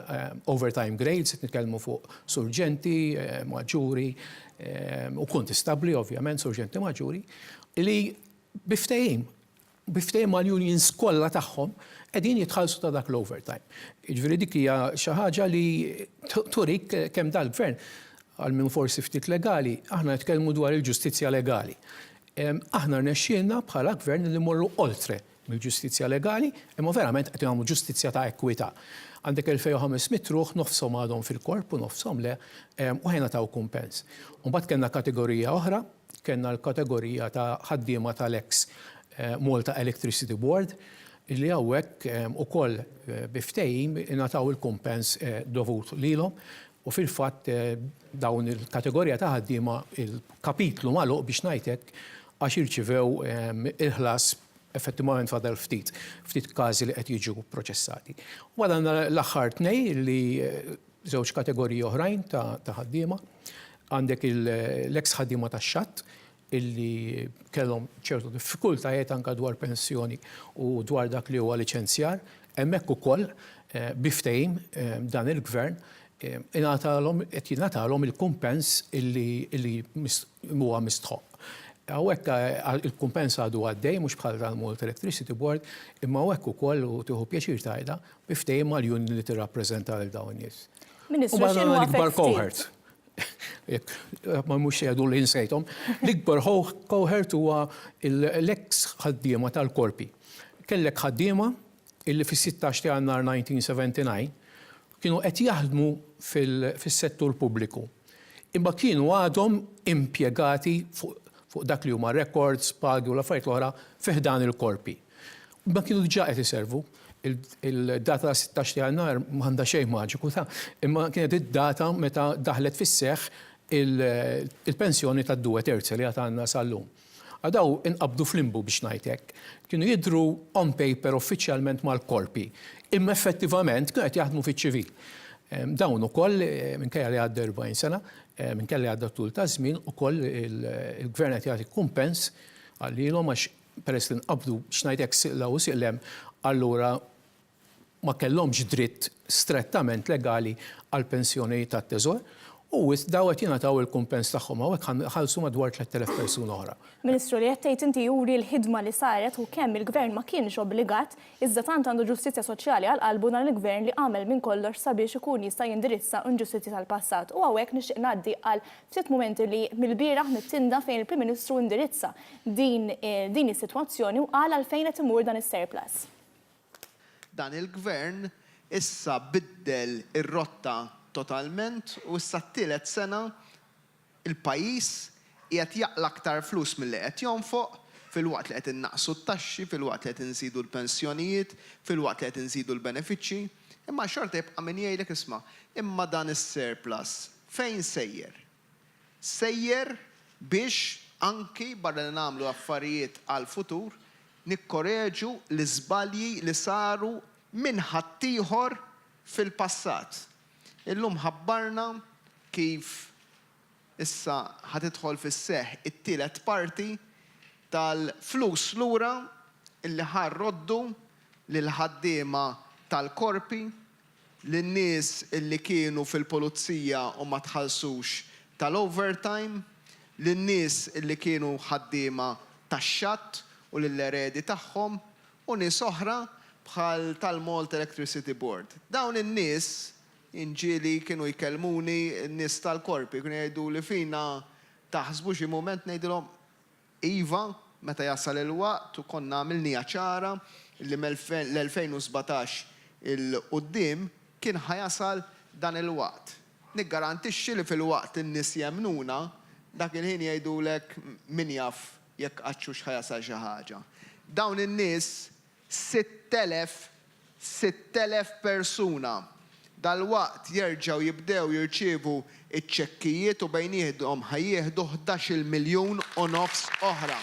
overtime grades, qed nitkellmu fuq surġenti, maġġuri u kuntistabbli ovvjament, surġenti maġġuri, li bi ftehim, bi ftehim mal-unions kollha tagħhom qegħdin jitħallsu ta' dak l-overtime. Jiġifieri dik hija xi ħaġa li turik kemm dal-gvern, għal min forsi ftit legali, aħna nitkellmu dwar il-ġustizzja legali. Aħna rnexxielna bħala gvern li mmorru oltre mill-ġustizzja legali, imma verament qed nagħmlu ġustizzja ta' ekwità. Għandek 2,500 ruħ, nofshom għadhom fil-korp u nofshom le, u ħa jingħataw kumpens. U mbagħad kellna kategorija oħra, kellna l-kategorija ta' ħaddiema tal-ex Malta Electricity Board, li hawnhekk ukoll bi ftehim ingħataw il-kumpens dovut lilhom. U fil-fatt dawn il-kategorija ta' ħaddiema il-kapitlu magħluq biex ngħid hekk għax irċivew il-ħlas effettivament fadal ftit, ftit każi li qed jiġu pproċessati. U mbagħad għandna l-aħħar tnej li żewġ kategoriji oħrajn ta' ħaddiema. Għandek l-eks ħaddiema tax-xatt illi kellhom ċertu diffikultajiet anke dwar pensjoni u dwar dak li huwa liċenzjar. Hemmhekk ukoll bi ftehim dan il-Gvern ingħatalhom qed jingħatalhom il-kumpens illi huwa mistħoqq. Hawnhekk il-kumpens għadu għaddej mhux bħal tal-Malta Electricity Board, imma hawnhekk ukoll u tieħu pjaċir tgħidha, bi ftehim mal-union li tirrappreżenta lil dawn in-nies. Ministru, x'inhu l-ikbar cohort? Jekk ma mhux se jgħidu li nsejthom. L-ikbar cohort huwa l-eks ħaddiema tal-korpi. Kellek ħaddiema illi fis-16 ta' Jannar 1979 kienu qed jaħdmu fis-settur pubbliku, imma kienu għadhom impjegati fuq dak li huma records, pagi u l-affarijiet l-oħra fi ħdan il-korpi. Imma kienu diġà qed iservu. Il-data ta' 16 ta' Jannar m'għandha xejn maġiku ta' imma kienet id-data meta daħlet fis-seħħ il-pensjoni tad-due terze li għad għandna sal-lum. A Daw inqabdu f'limbu biex ngħid hekk. Kienu jidhru on paper uffiċjalment mal-korpi, imma effettivament kienu qed jaħdmu fiċ-ċivil. Dawn ukoll, minkejja li għadda 40 sena, minkejja li għadda tul ta' żmien, ukoll il-Gvern qed jagħti kumpens lilhom għax peress li nqabdu biex ngħid hekk siq 'l hawn u siq 'l hemm, allura ma kellhomx dritt strettament legali għall-pensjoni tat-Teżor u dawn qed jingħataw il-kumpens tagħhom. Hawnhekk ħallsu madwar 3,000 persuna oħra. Ministru, li qed tgħid inti juri l-ħidma li saret u kemm il-Gvern ma kienx obbligat, iżda tant għandu ġustizzja soċjali għal qalbu dan il-Gvern li għamel minn kollox sabiex ikun jista' jindirizza inġustizzji tal-passat. U hawnhekk nixtieq ngħaddi għal ftit mumenti li mill-bieraħ mit-tinda fejn il-Prim Ministru indirizza din din is-sitwazzjoni u qal għalfejn qed imur dan is-surplus. Dan il-Gvern issa biddel ir-rotta totalment u issa t-tielet sena l-pajjiż qiegħed jaqla' aktar flus milli qed jonfoq, filwaqt li qed innaqqsu t-taxxi, filwaqt li qed inżidu l-pensjonijiet, filwaqt li qed inżidu l-benefiċċji. Imma xorta jibqa' min jgħidlek isma' imma dan is-surplus fejn sejjer? Sejjer biex anki barra li nagħmlu affarijiet għall-futur, nikkoreġu l-iżbalji li saru minn ħaddieħor fil-passat. Illum ħabbarna kif issa ħa tidħol fis-seħħ it-tielet parti tal-flus lura li ħa rroddu lill-ħaddiema tal-korpi, lin-nies li kienu fil-pulizija u ma tħallsux tal-overtime, lin-nies li kienu ħaddiema tax-xatt u lill-eredi tagħhom u nies oħra bħal tal-Malta Electricity Board. Dawn in-nies jien ġieli kienu jkellmuni n-nies tal-korpi, kienu jgħiduli fina taħsbu xi mument ngħidilhom Iva, meta jasal il-waqt u konna għamilniha ċara li mill-2017 'il quddiem kien ħa jasal dan il-waqt. Niggarantixxi li fil-waqt li n-nies jemmnuna, dak il-ħin jgħidulek min jaf jekk qattx hux ħa jasal xi ħaġa. Dawn in-nies 6,000, 6,000 persuna dalwaqt jerġgħu jibdew jirċievu ċ-ċekkijiet u bejniethom ħa jieħdu ħdax-il miljun u nofs oħra.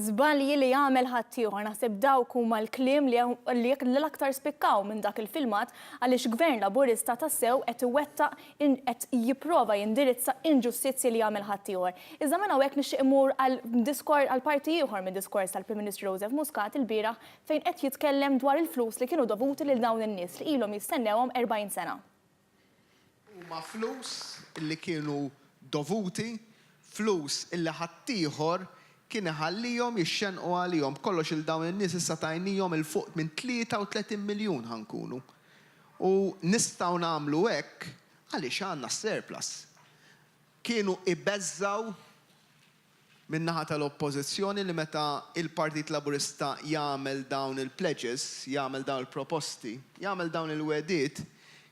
Żbalji li jagħmel ħaddieħor. Naħseb dawk huma l-kliem li l-aktar spikkaw minn dak il-filmat għaliex Gvern Laburista tassew qed iwettaq qed jipprova jindirizza inġustizzji li jagħmel ħaddieħor. Iżda minn hawnhekk nixtieq immur għal diskor għal parti ieħor mid-diskors tal-Prim Ministru Joseph Muscat ilbieraħ fejn qed jitkellem dwar il-flus li kienu dovuti lil dawn in-nies li ilhom jistennewhom 40 sena. Huma flus li kienu dovuti, flus illi ħaddieħor kien iħallihom jixxennqu għalihom. B'kollox 'il dawn in-nies issa tajnihom 'il fuq minn 33 miljun ħa nkunu. U nistgħu nagħmlu hekk għaliex għandna s-surplus. Kienu ibeżżgħu min-naħa tal-Oppożizzjoni li meta il-Partit Laburista jagħmel dawn il-pledges, jagħmel dawn il-proposti, jagħmel dawn il-wegħdiet,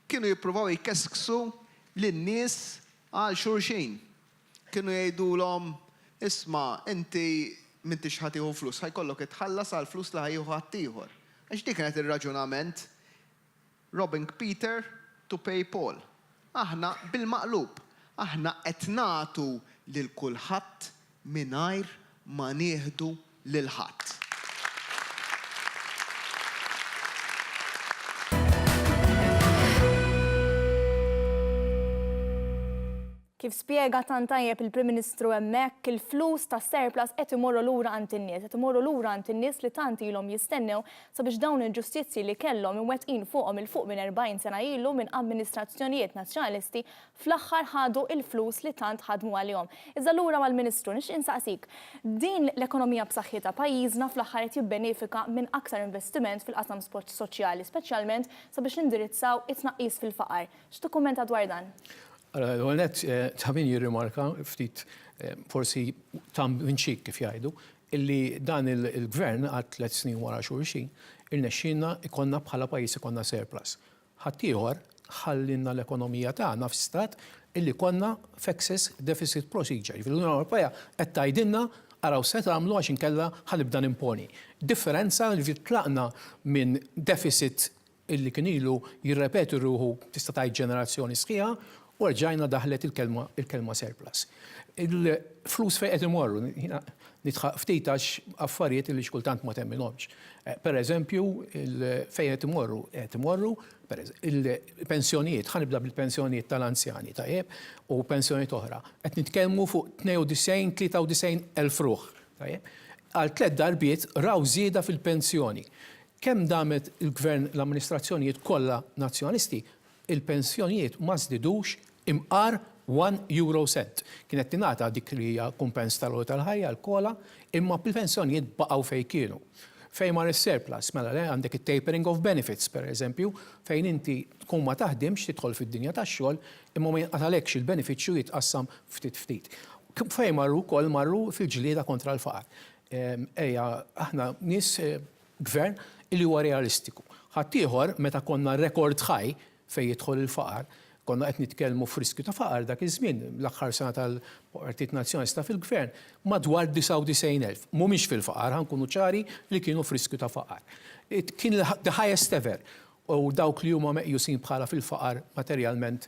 kienu jippruvaw jkesksu lin-nies għal xulxin. Kienu jgħidulhom, isma' inti m'intix ħa tieħu flus, ħa jkollok itħallas għall-flus li ħa jieħu ħaddieħor. Għax dik kienet ir-raġunament. Robbing Peter to pay Paul. Aħna bil-maqlub, aħna qed nagħtu lil kulħadd mingħajr ma nieħdu lil ħadd. Kif spjega tant tajjeb il-Prim Ministru hemmhekk, il-flus tas-surplus qed imorru lura għand in-nies, qed imorru lura għand in-nies li tant ilhom jistennew sabiex dawn il-ġustizzji li kellhom imwettqin fuqhom 'il fuq minn 40 sena ilu minn amministrazzjonijiet Nazzjonalisti fl-aħħar ħadu il-flus li tant ħadmu għalihom. Iżda lura mal-Ministru, nixtieq insaqsik, din l-ekonomija b'saħħitha, pajjiżna fl-aħħar qed jibbenefika minn aktar investiment fil-qasam soċjali, speċjalment sabiex nindirizzaw it-tnaqqis fil-faqar. X'tikkummenta dwar dan? Allora, l-ewwel nett ta' min jirrimarka ftit forsi tongue in cheek kif jgħidu, illi dan il-gvern għal tlett snin wara xulxin irnexxielna jkollna bħala pajjiż ikollna surplus. Ħaddieħor ħallielna l-ekonomija tagħna f'stat illi konna f'excess deficit procedure. Jiġifieri l-Unjoni Ewropea qed tgħidilna araw x'se tagħmlu għax inkella ħa nibda nimponi. Differenza jiġifieri tlaqna minn deficit illi kien ilu jirrepeti ruħu tista' tgħid ġenerazzjoni sħiħa u rġajna daħlet il-kelma il-kelma surplus. Il-flus fejn qed imorru, jiena nidħaq ftit għax affarijiet illi xi kultant ma temminhomx. Per eżempju, fejn qed imorru, qed imorru il-pensjonijiet, ħa nibda bil-pensjonijiet tal-anzjani, tajjeb, u pensjonijiet oħra. Qed nitkellmu fuq 92, 93 elf ruħ, tajjeb. Għal tlett darbiet raw żieda fil-pensjoni. Kemm damet il-Gvern l-amministrazzjonijiet kollha Nazzjonalisti, il-pensjonijiet ma żdidux imqar one euro cent. Kienet tingħata dik li hija kumpens tal-għoli tal-ħajja, l-COLA, imma l-pensjonijiet baqgħu fejn kienu. Fejn mar is-surplus? Mela le, għandek it-tapering of benefits, per eżempju, fejn inti tkun ma taħdimx, tidħol fid-dinja tax-xogħol, imma ma jinqatalekx il-benefiċċju jitqassam ftit ftit. Fejn marru wkoll marru fil-ġlieda kontra l-faqar. Ejja, aħna nies Gvern li huwa realistiku. Ħaddieħor, meta konna record high fejn jidħol il-faqar, konna qed nitkellmu f'riskju ta' faqar dak iż-żmien, l-aħħar sena tal-Partit Nazzjonalista fil-Gvern, madwar 99,000. Mhumiex fil-faqar, ħa nkunu ċari li kienu f'riskju ta' faqar. Kien the highest ever. U dawk li huma meqjusin bħala fil-faqar materjalment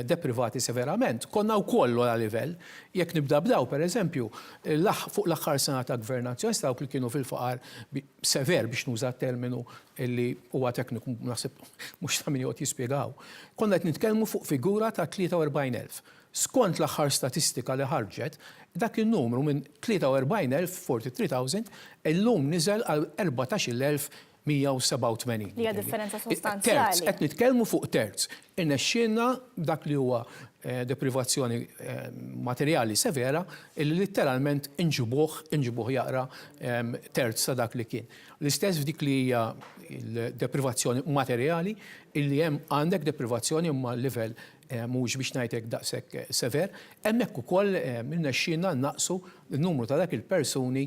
deprivati severament, konna wkoll l-ogħla livell. Jekk nibda b'daw, per eżempju, fuq l-aħħar sena ta' Gvern Nazzjonalista dawk li kienu fil-faqar sever biex nuża terminu li huwa tekniku naħseb mhux ta' min joqgħod jispjegaw, konna qed nitkellmu fuq figura ta' 43,000. Skont l-aħħar statistika li ħarġet, dak in-numru minn 43,000, 43,000, illum niżel għal 14,000 187. Li hija differenza sostanzjali. Terz, qed nitkellmu fuq terz. Irnexxielna dak li huwa deprivazzjoni materjali severa illi litteralment inġibuh, inġibuh jaqra terz ta' dak li kien. L-istess f'dik li hija l-deprivazzjoni materjali illi hemm għandek deprivazzjoni imma livell mhuwiex biex ngħid hekk daqshekk sever. Hemmhekk ukoll irnexxielna nnaqqsu n-numru ta' dak il-persuni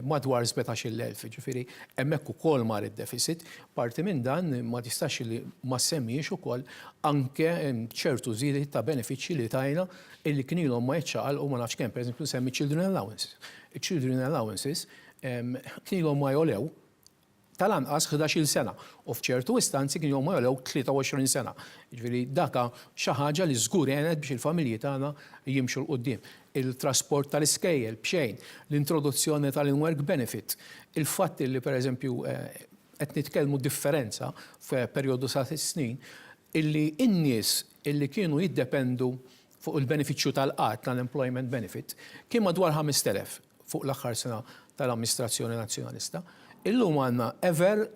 madwar 17,000. Jiġifieri hemmhekk ukoll mar id-deficit. Parti minn dan ma tistax li ma ssemmihiex ukoll anke ċertu żiediet ta' benefiċċji li tajna illi kien ilhom ma jiċċaqalqu ma nafx kemm. Pereżempju nsemmi children allowances. Iċ-children allowances kien ilhom ma jogħlew tal-anqas ħdax-il sena u f'ċertu istanzi kien ilhom ma jogħlew 23 sena. Jiġifieri daka xi ħaġa li żgur għenet biex il-familji tagħna jimxu 'l quddiem. Il-trasport tal-iskejjel b'xejn, l-introduzzjoni tal-in-work benefit, il-fatt li pereżempju qed nitkellmu differenza f'perjodu sa sitt snin illi n-nies illi kienu jiddependu fuq il-benefiċċju tal-qgħad, l-unemployment benefit, kien madwar 5,000. fuq l-aħħar sena tal-amministrazzjoni Nazzjonalista. Illum għandna ever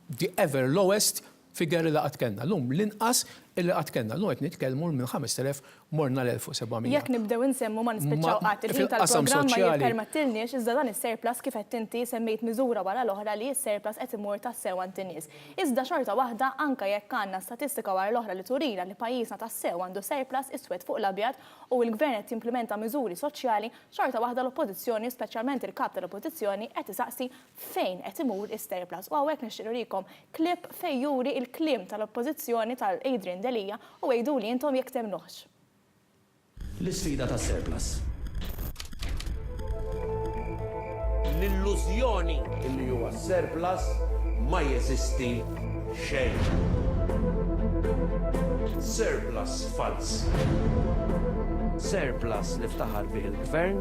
the ever lowest figure li qatt kellna. Llum l-inqas illi qatt kellna. Llum qed nitkellmu minn 5,000 morna l-1,700. Jekk nibdew insemmu ma nispiċċaw qatt. Il-ħin tal-programm ma jippermettilniex iżda dan is-surplus kif għedt inti semmejt miżura wara l-oħra li s-surplus qed imur tassew għand in-nies. Iżda xorta waħda anke jekk għandna statistika wara l-oħra li turina li pajjiżna tassew għandu surplus iswed fuq l-abjad u l-Gvern qed jimplimenta miżuri soċjali, xorta waħda l-Oppożizzjoni u speċjalment il-Kap tal-Oppożizzjoni qed isaqsi fejn qed imur is-surplus. U hawnhekk nixtieq nurikom clip fejn juri l-kliem tal-Oppożizzjoni tal-Adrian Delia u għiduli intom jekk temmnuhx. L-isfida tas-surplus. L-illużjoni li huwa surplus ma jeżisti xejn. Surplus falz. Surplus li ftaħar bih il-Gvern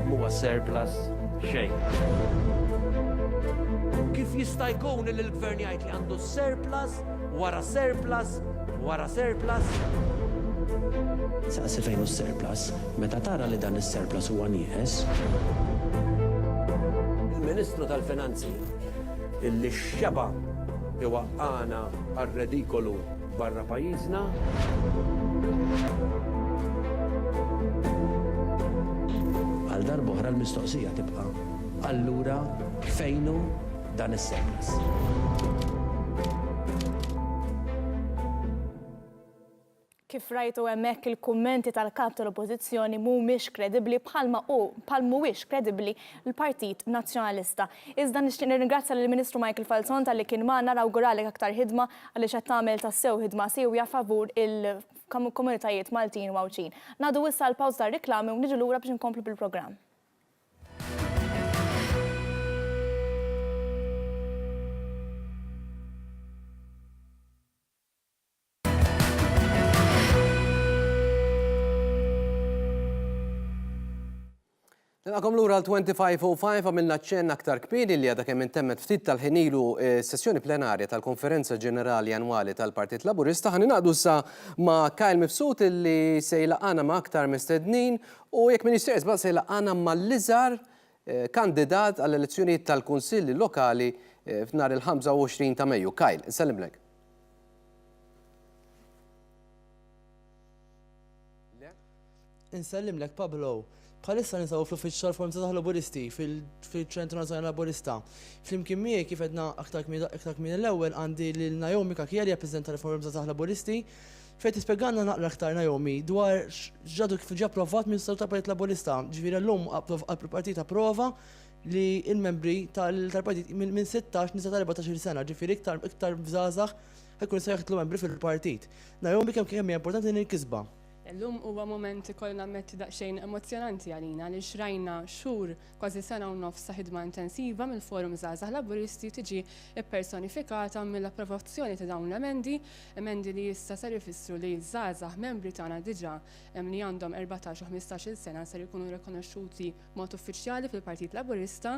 m'huwa surplus xejn. Kif jista' jkun li l-Gvern jgħid li għandu surplus wara surplus wara surplus? Saqsi fejn hu s-surplus, meta tara li dan is-surplus huwa nieqes. Il-Ministru tal-Finanzi illi xeba' iwaqqagħna għar-redikolu barra pajjiżna. Għal darb'oħra l-mistoqsija tibqa', allura fejn hu dan is-surplus? Kif rajtu hemmhekk il-kummenti tal-Kap tal-Oppożizzjoni mhumiex kredibbli bħalma hu bħal mhuwiex kredibbli l-Partit Nazzjonalista. Iżda nixtieq nirringrazzja lill-Ministru Michael Falzon talli kien magħna nawguralek aktar ħidma għaliex qed tagħmel tassew ħidma siewja favur il-komunitajiet Maltin u Għawdxin. Ngħaddu issa għall-pawża tar-riklami u niġu lura biex inkomplu bil-programm. Nilqakom lura għal 2505 għamilna ċenn aktar kmieni li għadha kemm intemmet ftit tal-ħin ilu eh, sessjoni plenarja tal-Konferenza Ġenerali Annwali tal-Partit Laburista. Ħa ningħaqdu issa ma' Kyle Mifsud li se jlaqana ma' aktar mistednin u jekk min jistaqs se jlaqana mal-iżgħar eh, kandidat għall-elezzjonijiet tal-Kunsilli Lokali eh, f'nar il-25 ta' Mejju. Kyle, insellimlek. Insellimlek Pablo. Bħalissa ninsabu fl-uffiċċju tal-Forum Żgħażagħ Laburisti fil-Ċentru Nazzjonali Laburista. Flimkien miegħi kif għedna aktar kmieni l-ewwel għandi lil Naomi Cachia li hija President tal-Forum Żgħażagħ Laburisti fejn tispjegalna naqra aktar Naomi dwar x'ġadu kif ġie approvat minn tal-Partit Laburista. Ġifieri llum il-partit approva li l-membri tal-partit minn 16 nisa ta' 14-il sena, ġifieri iktar iktar żgħażagħ ħa jkunu jistgħu jidħlu membri fil-partit. Naomi kemm kemm hija importanti din il-kisba? Illum huwa mument ikolli nammetti daqsxejn emozzjonanti għalina għaliex rajna xhur, kważi sena u nofs ta' ħidma intensiva mill-Forum Żgħażagħ Laburisti tiġi ppersonifikata mill-approvazzjoni ta' dawn l-emendi, emendi li issa ser ifissru li ż-żgħażagħ membri tagħna diġà li għandhom 14 u 15-il sena ser ikunu rikonoxxuti b'mod uffiċjali fil-Partit Laburista.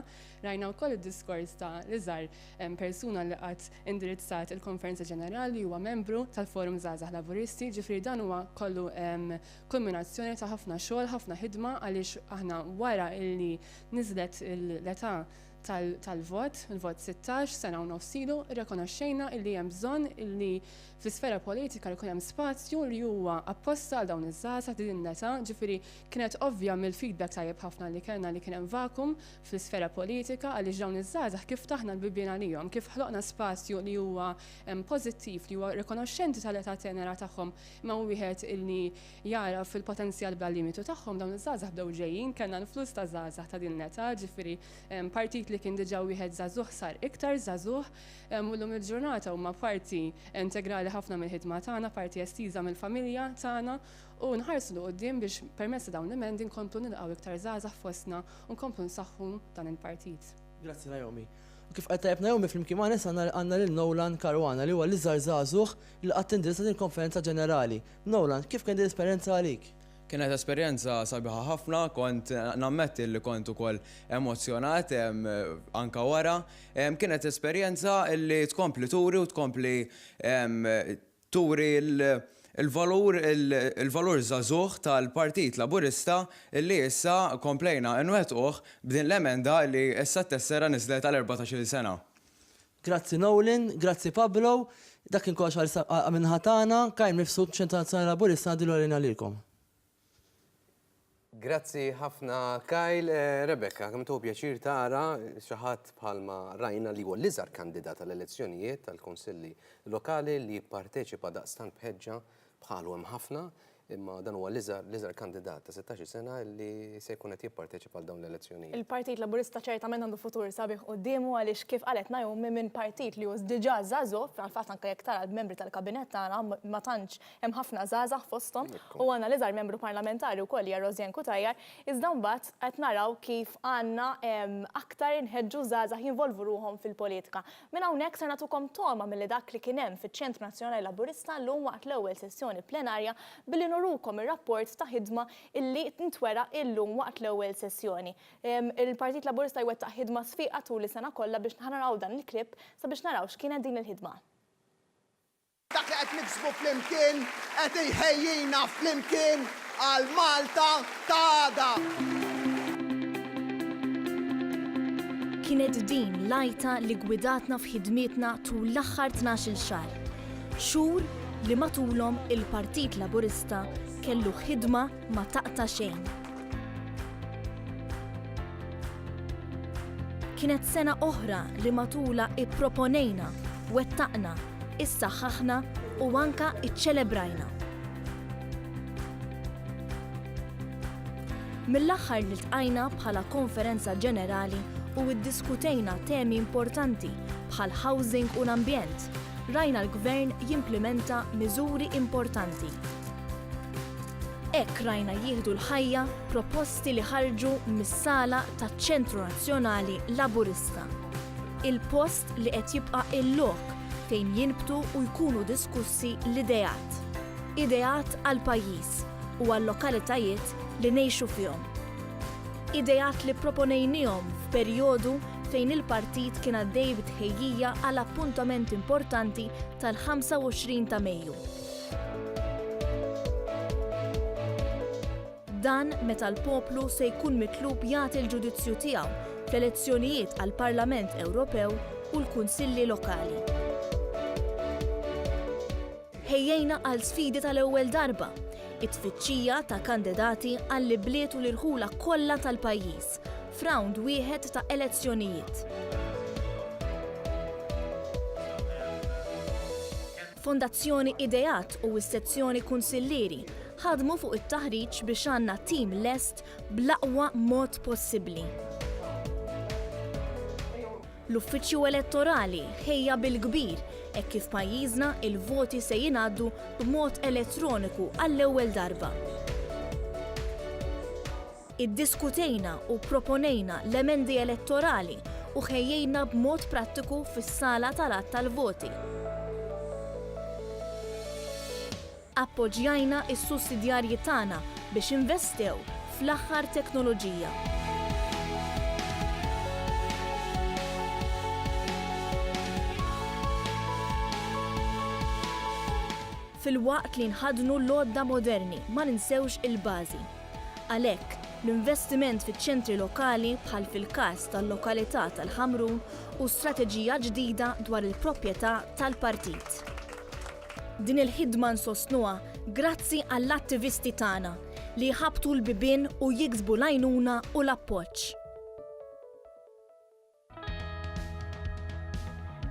Rajna wkoll id-diskors ta' l-iżgħar persuna li qatt indirizzat il-Konferenza Ġenerali huwa membru tal-Forum Żgħażagħ Laburisti, ġifieri dan huwa kollu kulminazzjoni ta' ħafna xogħol, ħafna ħidma għaliex aħna wara illi niżlet l-età tal-vot, il-vot 16 sena u nofs ilu, irrikonoxxejna illi hemm bżonn illi fl-isfera politika jkun hemm spazju li huwa apposta għal dawn iż-żgħażagħ din l-età, ġifieri Kienet ovvja mill-feedback tajjeb ħafna li kellna li kien hemm vacuum fl-isfera politika għaliex dawn iż-żgħażagħ kif ftaħna l-bibien għalihom, kif ħloqna spazju li huwa pożittiv, li huwa rikonoxxenti tal-età tenera tagħhom imma hu wieħed illi jagħraf il-potenzjal bla limitu tagħhom, dawn iż-żgħażagħ bdew ġejjin, kellna influss ta' żgħażagħ ta' din l-età, ġifieri partit li kien diġà wieħed żagħżugħ sar iktar żagħżugħ u llum il-ġurnata huma parti integrali ħafna mill-ħidma tagħna, parti estiża mill-familja tagħna U nħarsu 'l quddiem biex permezz ta' dawn l-emendi nkomplu nilqgħu iktar żgħażagħ fostna u nkomplu nsaħħu dan il-partit. Grazzi Naomi. U kif qalet tajjeb Naomi flimkien magħna issa għandna lil Nolan Caruana li huwa l-iżgħar żagħżugħ li qatt indirizza din il-konferenza ġenerali. Nolan, kif kienet din l-esperjenza għalik? Kienet esperjenza sabiħa ħafna, kont nammetti li kont ukoll emozzjonat anke wara. Kienet esperjenza li tkompli turi u tkompli turi l-valur il-valur żagħżugħ tal-Partit Laburista li issa komplejna nwettquh b'din l-emenda li issa t-tessera niżlet għal 14-il sena. Grazzi Nolan, grazzi Pablo, dak kien kollox għalissa min-naħa tagħna, Kyle Mifsud, Ċentru Nazzjonali Laburista ngħaddi lura lejna lilkom. Grazzi ħafna Kyle. Rebecca, kemm tieħu pjaċir tara xi ħadd bħalma rajna li huwa l-iżgħar kandidat għall-elezzjonijiet tal-kunsilli lokali li jipparteċipa daqstant b'ħeġġa bħalu hemm ħafna, imma dan huwa l-iżgħar l-iżgħar kandidat ta' 16-il sena li se jkun qed jipparteċipa għal dawn l-elezzjonijiet. Il-Partit Laburista ċertament għandu futur sabiħ quddiemu għaliex kif qalet Naomi minn partit li hu diġà żagħżugħ, fil-fatt anke jekk tara l-membri tal-kabinett tagħna ma tantx Hemm ħafna żgħażagħ fosthom u għandna l-iżgħar membru parlamentari wkoll hija Rosianne Cutajar, iżda mbagħad qed naraw kif għandna aktar inħeġġu żgħażagħ jinvolvu ruħhom fil-politika. Minn hawnhekk ser nagħtukom togħma milli dak li kien hemm fiċ-Ċentru Nazzjonali Laburista llum waqt l-ewwel sessjoni plenarja billi nurukom ir-rapport ta' ħidma illi ntwera illum waqt l-ewwel sessjoni. Il-Partit Laburista jwettaq ħidma sfiqa tul is-sena kollha biex ħa naraw dan il-clip sabiex naraw x'kienet din il-ħidma. Dak li qed niksbu flimkien qed iħejjina flimkien għal Malta ta' għada. Kienet din l-għajta li ggwidatna f'ħidmietna tul l-aħħar 12-il xahar. Xhur li matulhom il-Partit Laburista kellu ħidma ma taqta' xejn. Kienet sena oħra li matulha ipproponejna, wettaqna, issaħħaħna u anka iċċelebrajna. Mill-aħħar li ltqajna bħala Konferenza Ġenerali u iddiskutejna temi importanti bħal housing u l-ambjent, rajna l-Gvern jimplimenta miżuri importanti. Hekk rajna jieħdu l-ħajja proposti li ħarġu mis-sala taċ-Ċentru Nazzjonali Laburista. Il-post li qed jibqa' il-lok fejn jinbtu u jkunu diskussi l-ideat. Ideat għall-pajjiż u għal-lokalitajiet li ngħixu fihom. Ideat li pproponejniehom f'perjodu fejn il-partit kien għaddej bit-tħejjija għal appuntament importanti tal-25 ta' Mejju. Dan meta l-poplu se jkun mitlub jagħti l-ġudizzju tiegħu fl-elezzjonijiet għall-Parlament Ewropew u l-Kunsilli Lokali. Ħejjejna għal sfidi tal-ewwel darba, it-tfittxija ta' kandidati għall-ibliet u l-irħula kollha tal-pajjiż f'rawnd wieħed ta' elezzjonijiet. Fondazzjoni Ideat u s-Sezzjoni Kunsillieri ħadmu fuq it-taħriġ biex għandna tim lest bl-aqwa mod possibbli. L-Uffiċċju Elettorali ħejja bil-kbir hekk kif pajjiżna il-voti se jingħaddu b'mod elettroniku għall-ewwel darba. Iddiskutejna u pproponejna l-emendi elettorali u ħejjejna b'mod prattiku fis-sala tal-għadd tal-voti. Appoġġjajna s-sussidjarji tagħna biex investew fl-aħħar teknoloġija. Filwaqt li nħaddnu l-għodda moderni ma ninsewx il-bażi. Għalhekk, l-investiment fiċ-ċentri lokali bħal fil-każ tal-lokalità tal-Ħamrun hu strateġija ġdida dwar il-proprjetà tal-partit. Din il-ħidma nsostnuha grazzi għall-attivisti tagħna li jħabbtu l-bibien u jiksbu l-għajnuna u l-appoġġ.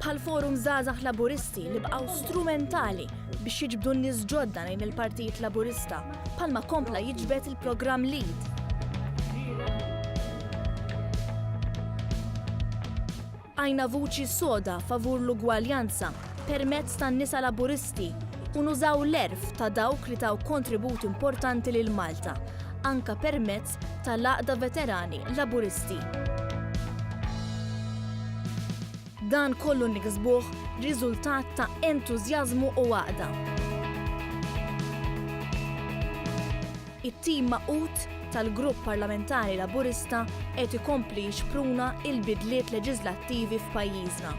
Bħal Forum Żgħażagħ Laburisti li baqgħu strumentali biex jiġbdu n-nies ġodda lejn il-Partit Laburista, bħalma kompla jiġbed il-programm LEAD. Għajna vuċi soda favur l-ugwaljanza permezz tan-nisa Laburisti u nużaw l-għerf ta' dawk li taw kontribut importanti lil Malta, anka permezz tal-Għaqda Veterani Laburisti. Dan kollu niksbuh riżultat ta' entużjażmu u għaqda. It-tim magħqud tal-Grupp Parlamentari Laburista qed ikompli jixpruna l-bidliet leġiżlattivi f'pajjiżna.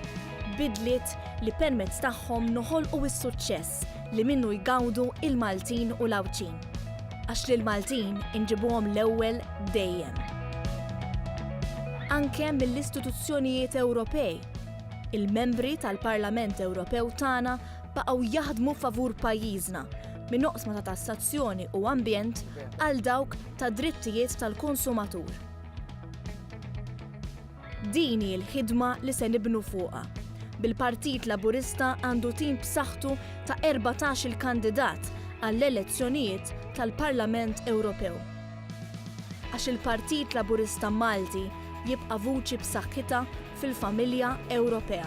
Bidliet li permezz tagħhom noħolqu s-suċċess li minnu jgawdu il-Maltin u l-Għawdxin. Għax lill-Maltin inġibuhom l-ewwel dejjem. Anke mill-istituzzjonijiet Ewropej. Il-membri tal-Parlament Ewropew tagħna baqgħu jaħdmu favur pajjiżna, minn oqsma ta' tassazzjoni u ambjent għal dawk ta' drittijiet tal-konsumatur. Din hi l-ħidma li se nibnu fuqha. Bil-Partit Laburista għandu tim b'saħħtu ta' 14-il kandidat għall-elezzjonijiet tal-Parlament Ewropew. Għax il-Partit Laburista Malti jibqa' vuċi b'saħħitha fil-familja Ewropea.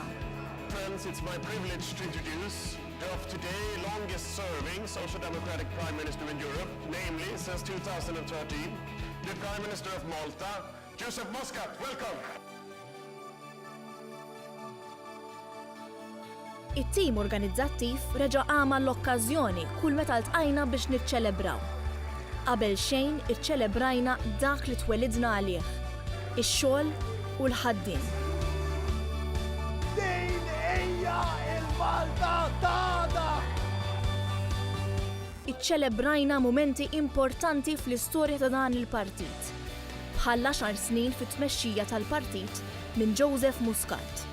Friends, it's my privilege to introduce the of today longest serving Social Democratic Prime Minister in Europe, namely since 2013, the Prime Minister of Malta, Joseph Muscat. Welcome! It-tim organizzattiv reġa' qam għall-okkażjoni kull meta ltqajna biex niċċelebraw. Qabel xejn iċċelebrajna dak li twelidna għalih, ix-xogħol u l-ħaddiem. Din hija l-Malta t'għada! Iċċelebrajna mumenti importanti fl-istorja ta' dan il-partit, bħall-għaxar snin fit-tmexxija tal-partit minn Joseph Muscat.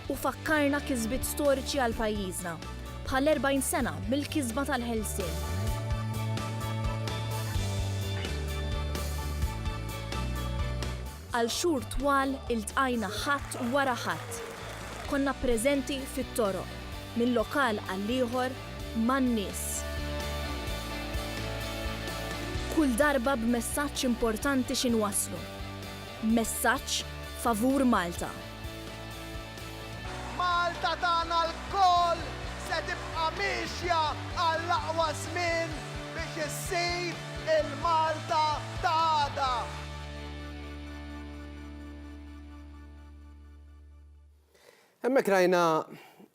U fakkarna kisbiet storiċi għal pajjiżna, bħall-40 sena mill-kisba tal-ħelsien. Għal xhur twal iltqajna Ħadd wara Ħadd. Konna preżenti fit-toroq, minn lokal għall-ieħor, man-nies. Kull darba b'messaġġ importanti xi nwasslu. Messaġġ favur Malta. Malta tagħna lkoll se tibqa' miexja għall-aqwa żmien biex issir il-Malta ta' għada. Hemmhekk rajna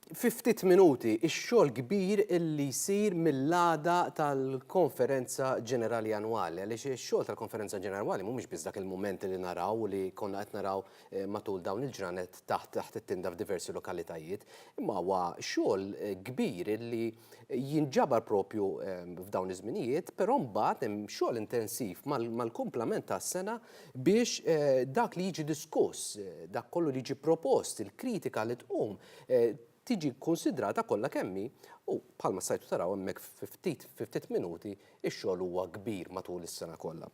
fi ftit minuti x-xogħol kbir illi jsir mill-għada tal-Konferenza Ġenerali Annwali għaliex ix-xogħol tal-Konferenza Ġenerali Annwali mhumiex biss dak il-mument li naraw u li konna qed naraw matul dawn il-ġranet taħt taħt it-tinda f'diversi lokalitajiet, imma huwa xogħol kbir illi jinġabar propju f'dawn iż-żminijiet, però mbagħad hemm xogħol intensiv mal-kumplament tas-sena biex dak li jiġi diskuss, dak kollu li jiġi propost, il-kritika li tqum, tiġi kkunsidrata kollha kemm hi u bħalma stajtu taraw hemmhekk fi ftit fi ftit minuti ix-xogħol huwa kbir matul is-sena kollha.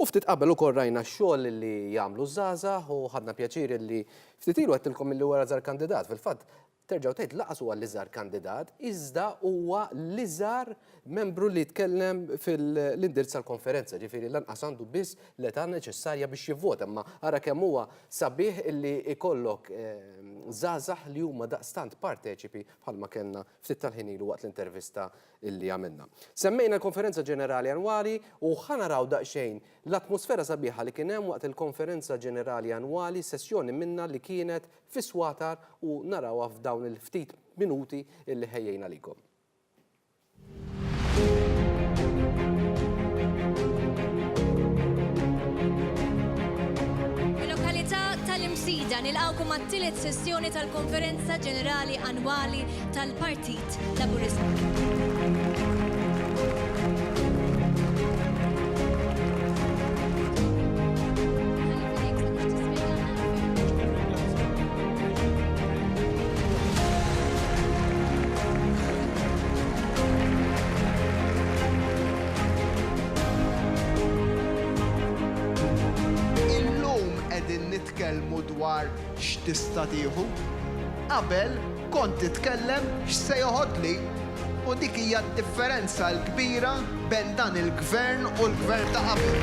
U ftit qabel ukoll rajna x-xogħol li jagħmlu ż-żgħażagħ u ħadna pjaċir li ftit ilu għedtilkom illi huwa l-iżgħar kandidat. Fil-fatt terġgħu tgħid laqas huwa l-iżgħar kandidat iżda huwa l-iżgħar membru li tkellem fil-indirizz tal-konferenza, ġifieri lanqas għandu biss l-età neċessarja biex jivvota, imma ara kemm huwa sabiħ illi jkollok żgħażagħ li huma daqstant parteċipi bħalma kellna ftit tal-ħin ilu waqt l-intervista illi għamilna. Semmejna l-Konferenza Ġenerali Annwali u ħa naraw daqsxejn l-atmosfera sabiħa li kien hemm waqt il-Konferenza Ġenerali Annwali, sessjoni minnha li kienet fis-Swatar u narawha f'dawn il-ftit minuti illi ħejjejna għalikom. Mil-lokalità tal-Imsida nilqgħukom għat-tielet sessjoni tal-Konferenza Ġenerali Annwali tal-Partit Laburista. Illum qegħdin nitkellmu dwar x'tista' tieħu. Qabel kont titkellem x'se joħodli u dik hija d-differenza l-kbira bejn dan il-Gvern u l-Gvern ta' qabel.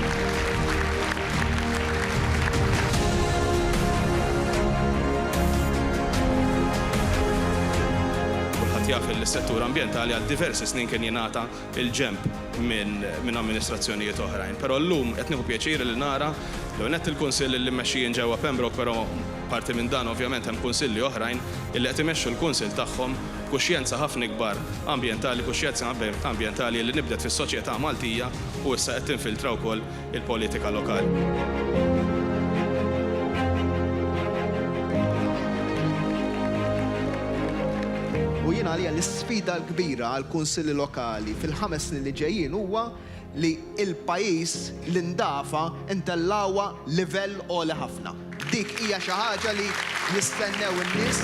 Kulħadd jaf li s-settur ambjentali għal diversi snin kien jingħata l-ġenb minn amministrazzjonijiet oħrajn. Però llum qed nieħu pjaċir li nara l-ewwel nett il-Kunsill li mmexxi jien ġewwa Pembroke però parti minn dan ovvjament hemm kunsilli oħrajn illi qed imexxu l-kunsill tagħhom b'kuxjenza ħafna ikbar ambjentali, kuxjenza ambjentali li nibdet fis-soċjetà Maltija u issa qed tinfiltra wkoll il-politika lokali. U jien għalija l-isfida l-kbira għall-kunsilli lokali fil-ħames snin li ġejjin huwa li l-pajjiż l-indafa ntellgħuha livell għoli ħafna. Dik hija xi ħaġa li jistennew in-nies.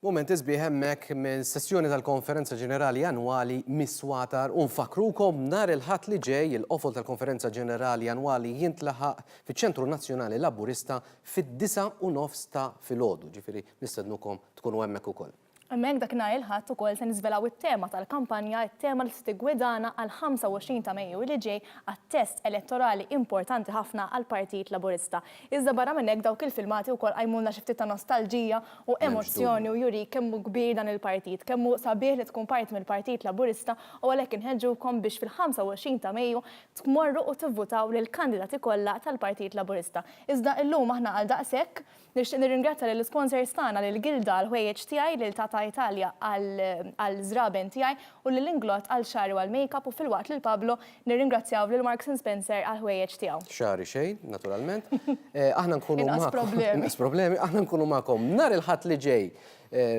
Mumenti sbieħ hemmhekk minn sessjoni tal-Konferenza Ġenerali Annwali mis-Swatar u nfakkrukom nhar il-Ħadd li ġej il-qofol tal-Konferenza Ġenerali Annwali jintlaħaq fiċ-Ċentru Nazzjonali Laburista fid-9:30 ta' filgħodu, ġifieri nistednukom tkunu hemmhekk ukoll. Hemmhekk dak nhar il-Ħadd ukoll se niżvelaw it-tema tal-kampanja, it-tema li se tiggwidana għall-25 ta' Mejju li ġej għat-test elettorali importanti ħafna għall-Partit Laburista. Iżda barra minn hekk dawk il-filmati wkoll qajmulna xi ftit ta' nostalġija u emozzjoni u jurik kemm hu kbir dan il-partit, kemm hu sabiħ li tkun parti mill-Partit Laburista u għalhekk inħeġġukom biex fil-25 ta' Mejju tmorru u tivvutaw lill-kandidati kollha tal-Partit Laburista. Iżda illum aħna għal daqshekk. Nixtieq nirringrazzja lill-isponsors tagħna, lil Gilda għall-ħwejjeġ tiegħi, lil Tata. ta' Italia għal żraben tiegħi u lil Inglot għal xagħri u għall-makeup u filwaqt lil Pablo nirringrazzjaw lil Marks and Spencer għall-ħwejjeġ tiegħu. Xagħri xejn, naturalment. Aħna nkunu Inqas magħkom. problemi. Inqas problemi. Aħna nkunu magħkom nhar il-Ħadd li ġej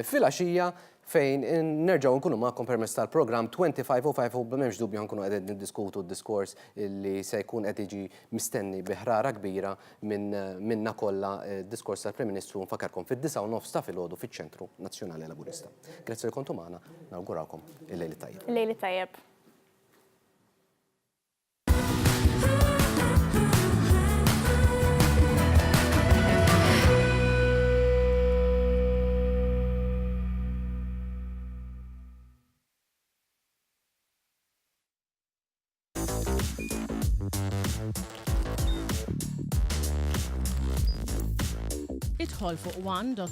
filgħaxija fejn nerġgħu nkunu magħkom permezz tal-programm 2505 u m'hemmx dubju ħa nkunu qegħdin niddiskutu d-diskors li se jkun qed jiġi mistenni bi ħrara kbira minn minna kollha d-diskors tal-Prim Ministru nfakkarkom fid-disgħa u nofs ta' filgħodu fiċ-Ċentru Nazzjonali Laburista. Grazzi li kontu magħna, nawgurawkom il-lejl it-tajjeb. Il-lejl it-tajjeb. Idħol fuq one.